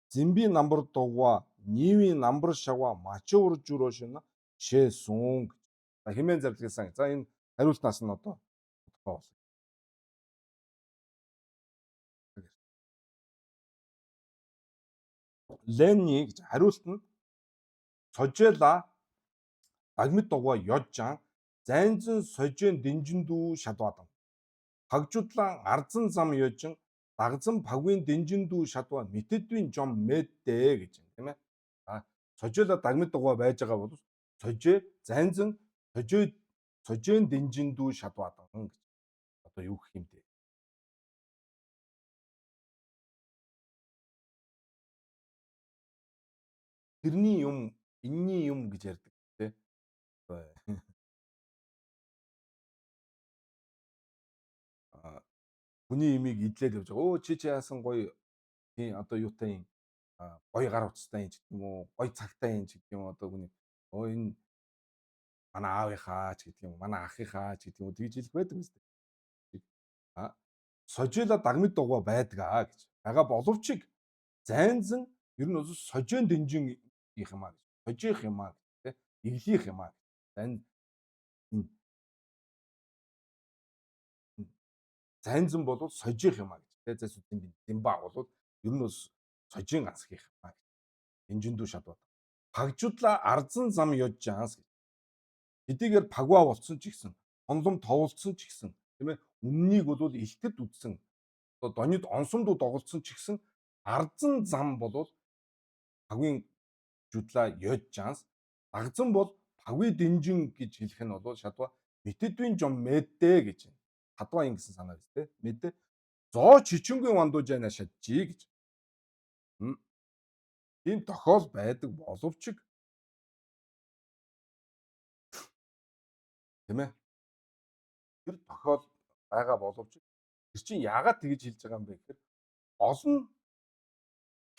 зимби намбар дугуа нивийн намбар шавга мачуур журоо шина шээсүн гэж. За хэмээн зарлигсан. За энэ хариултнаас нь одоо тодорхой болно. Ленни гэж хариулт нь сожела дагмид дугуй ёжжан зайнзан сожин дэнжиндүү шадвадан. Пагжудлан арзан зам ёжин дагзан пагвын дэнжиндүү шадва мэтэдвийн жом мэддэ гэж юм тийм ээ. А сожела дагмид дугуй байж байгаа бол сожи зайнзан сожи сожин дэнжиндүү шадвадан гэж. Одоо юу гэх юм бэ? Тэрний юм, энэний юм гэж ярьдаг тий. А хүний имийг идлээд явж байгаа. Өө чи чи яасан гоё тий одоо юутай юм гоё гар утастай юм ч гэдэг юм уу, гоё цагтай юм ч гэдэг юм одоо хүний өө энэ манай аавынхаа ч гэдэг юм, манай ахынхаа ч гэдэг юм уу тэгж хэлэх байдаг юм зү. А сожила дагмид дугуй байдаг аа гэж. Бага боловч зайнзан ер нь бол сожин дэнжин их юм аа гэж. Сожих юм аа гэж тий. Иглих юм аа. Зайн энэ Занзан бол сожих юм а гэж. Тэ зайсуудын зимба бол ер нь бас сожийн ганц хийх юм а гэж. Инжиндүү шадваа. Пагжуудлаа арзан зам ёжжанс гэж. Хэдийгээр пагва болцсон ч гэсэн, онлом товлцсон ч гэсэн, тийм ээ, өмннийг бол илтэд үдсэн. Одоо донид онсомдуу доголдсон ч гэсэн арзан зам бол пагвын жудлаа ёжжанс. Дагзан бол пагви дэнжин гэж хэлэх нь бол шадва мэтэдвийн жом мэдэ гэж байна. Хадва ин гэсэн санаа биз дээ. Мэдэ. Зоо чичингүй вандуужайна шаджий гэж. Тийм тохиол байдаг боловч тийм ээ. Тэр тохиол байгаа боловч тэр чинь яагаад тэгж хэлж байгаа юм бэ гэхээр олон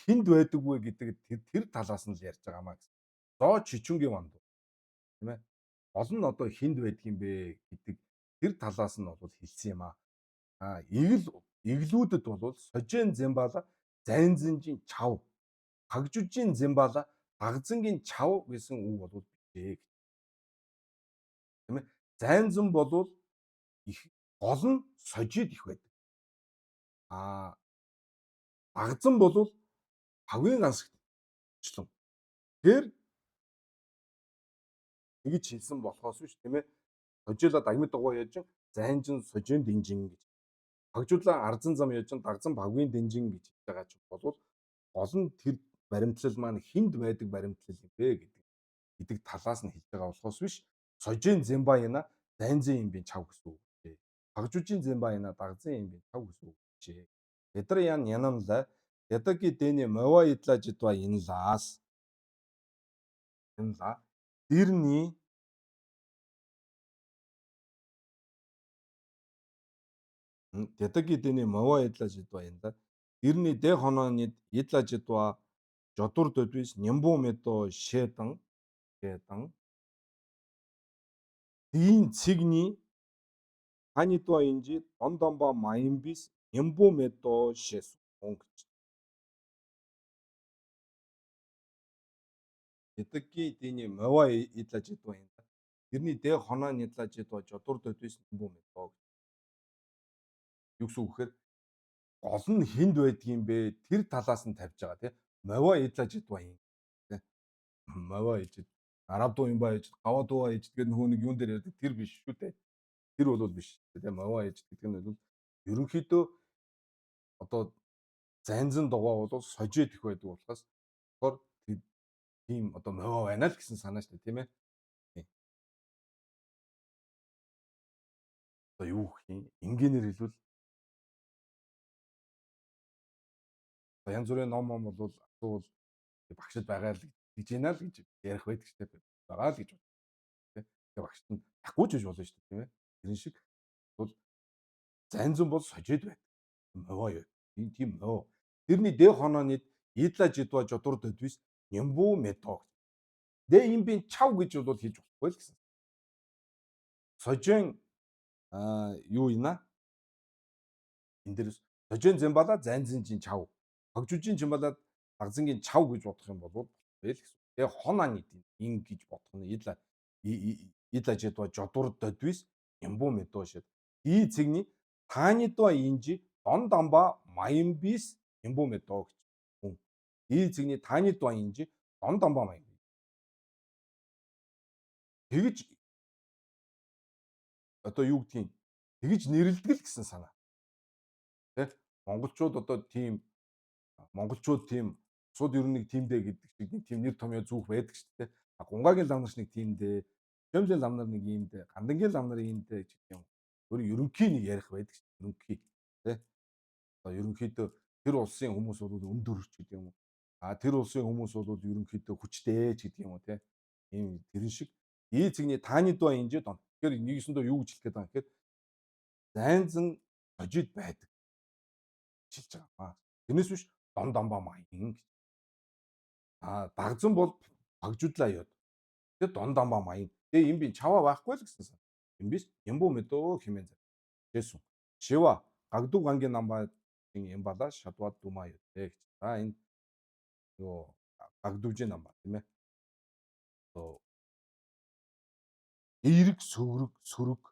хүнд байдаг вэ гэдэг тэр талаас нь л ярьж байгаа маа гэсэн. Зоо чичүнгийн ванду. Тийм ээ. Олон нь одоо хүнд байдаг юм бэ гэдэг тэр талаас нь бол хэлсэн юм аа. Аа, эглүүдэд бол сожен зэмбала зайнзэнжийн чав, хагжужийн зэмбала дагзангийн чав гэсэн үг бол бишээ гэж. Тийм ээ. Зайнзан бол их гол нь сожид их байдаг. Аа, дагзан бол хавийн гансагчлан. Тэр тэгж хэлсэн болохоос биш тийм ээ. Сожила дагмид дугуй яжин зайнжин сожин дэнжин гэж. Хагжуулан арзан зам яжин дагзан багвын дэнжин гэж хэлж байгаа ч болвол гол нь тэр баримтлал маань хүнд байдаг баримтлал юм бэ гэдэг талаас нь хэлж байгаа болохоос биш сожин зэмба яна зайнзын юм би чав гэсэн үг. Хагжужийн зэмба яна дагзан юм би чав гэсэн үг. Эдэр ян янамла ядаги дэни мова идла жидва инлаас инла дэрний Дэдаги дэни мова идла жидва инла дэрний дэ хонооны идла жидва жодур дөдвис нямбу медо шэдан шэдан дийн цэгний ханидва инжи дондомба маимбис нямбу медо шэсэн гэж. Дэдаги дэни мова идла жидва инла дэрний дэ хонооны идла жидва жодур дөдвис нямбу медо. Юу гэсэн үг гэхээр гол нь хүнд байдгийм бэ? Тэр талаас нь тавьж байгаа тий. Мова идла жидва юм. Тий. Мова ижид араб дуу юм ба ижид гава дуу ижид гэдэг нөгөө нэг юун дээр ярьдаг тэр биш шүү дээ. Тэр бол биш. Тий. Мова ижид гэдэг нь бол ерөнхийдөө одоо занзан дугаа бол сожид их байдаг болохоос болохоор тийм одоо мова байна л гэсэн санаа шүү дээ, тийм ээ. Одоо юу гэх юм? Энгийнээр хэлбэл янз бүрийн ном ном бол асуувал багшд байгаа л гэж байна л гэж ярих байдаг шүү дээ. Байгаа л гэж боддог. Тэгээ багшд нь тахгүй ч гэж болно шүү дээ, тийм ээ. Тэрэн шиг бол занзан бол сожид байдаг. Мовоо юу. Энэ тийм мовоо. Тэрний дэ хонооны идла жидва жодур дөдвис нямбу медо. Дэ им би чав гэж бол хэлж болохгүй л гэсэн. Сожин юу юна? Энэ дээрс сожин зэмбала занзанжин чав. Хогжужийн чимбалаад дагзангийн чав гэж бодох юм бол болохгүй л гэсэн. Тэгээ хон ан гэдэг ин гэж бодох нь идла идла жидва жодур додвис нямбу медо шид. И цэгний таанидва инжи дон дамба маямбис нямбу медо гэж. И цэгний таанидва инжи дон дамба маян. Тэгж одоо юу гэдгийг тэгж нэрлэдэг л гэсэн санаа. Тэ? Монголчууд одоо тийм монголчууд тийм сууд ер нь нэг тиймдээ гэдэг шиг нэг тийм нэр томьёо зүүх байдаг шүү дээ. Гунгагийн лам нар нэг тиймдээ, Чөмлийн лам нар нэг иймдээ, Гандангийн лам нар иймдээ гэх юм. Өөр ерөнхий нэг ярих байдаг шүү дээ. Ерөнхий тэ. Одоо ерөнхийдөө тэр улсын хүмүүс бол өндөр ч гэдэг юм уу. А тэр улсын хүмүүс бол ерөнхийдөө хүчтэй ч гэдэг юм уу тэ. Ийм тэрэн шиг и цэгний тааны дуу инжид он. Тэгэхээр нэгсэндээ юу гэж хэлэх гээд байгаа юм гэхээр зайнзан сожид байдаг хэлж байгаа юм аа. Тэрнээс биш дон дамба маян гэж. А дагзан бол багжуудлаа ёд. Тэр дон дамба маян. Тэгээ юм би чаваа байхгүй л гэсэн сан. Юм биш ямбу мэдөө хэмээн зав. Тэсүн. Шива гагду гангийн намба юм бала шадва думаа ёд гэж. За энэ юу гагдувжийн намба тийм ээ. Одоо эерэг сөрөг сөрөг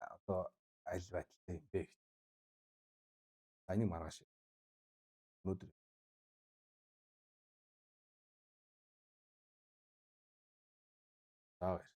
одоо аль байдалтай юм бэ гэж. За, энийг маргааш. Өнөөдөр. За, баяр.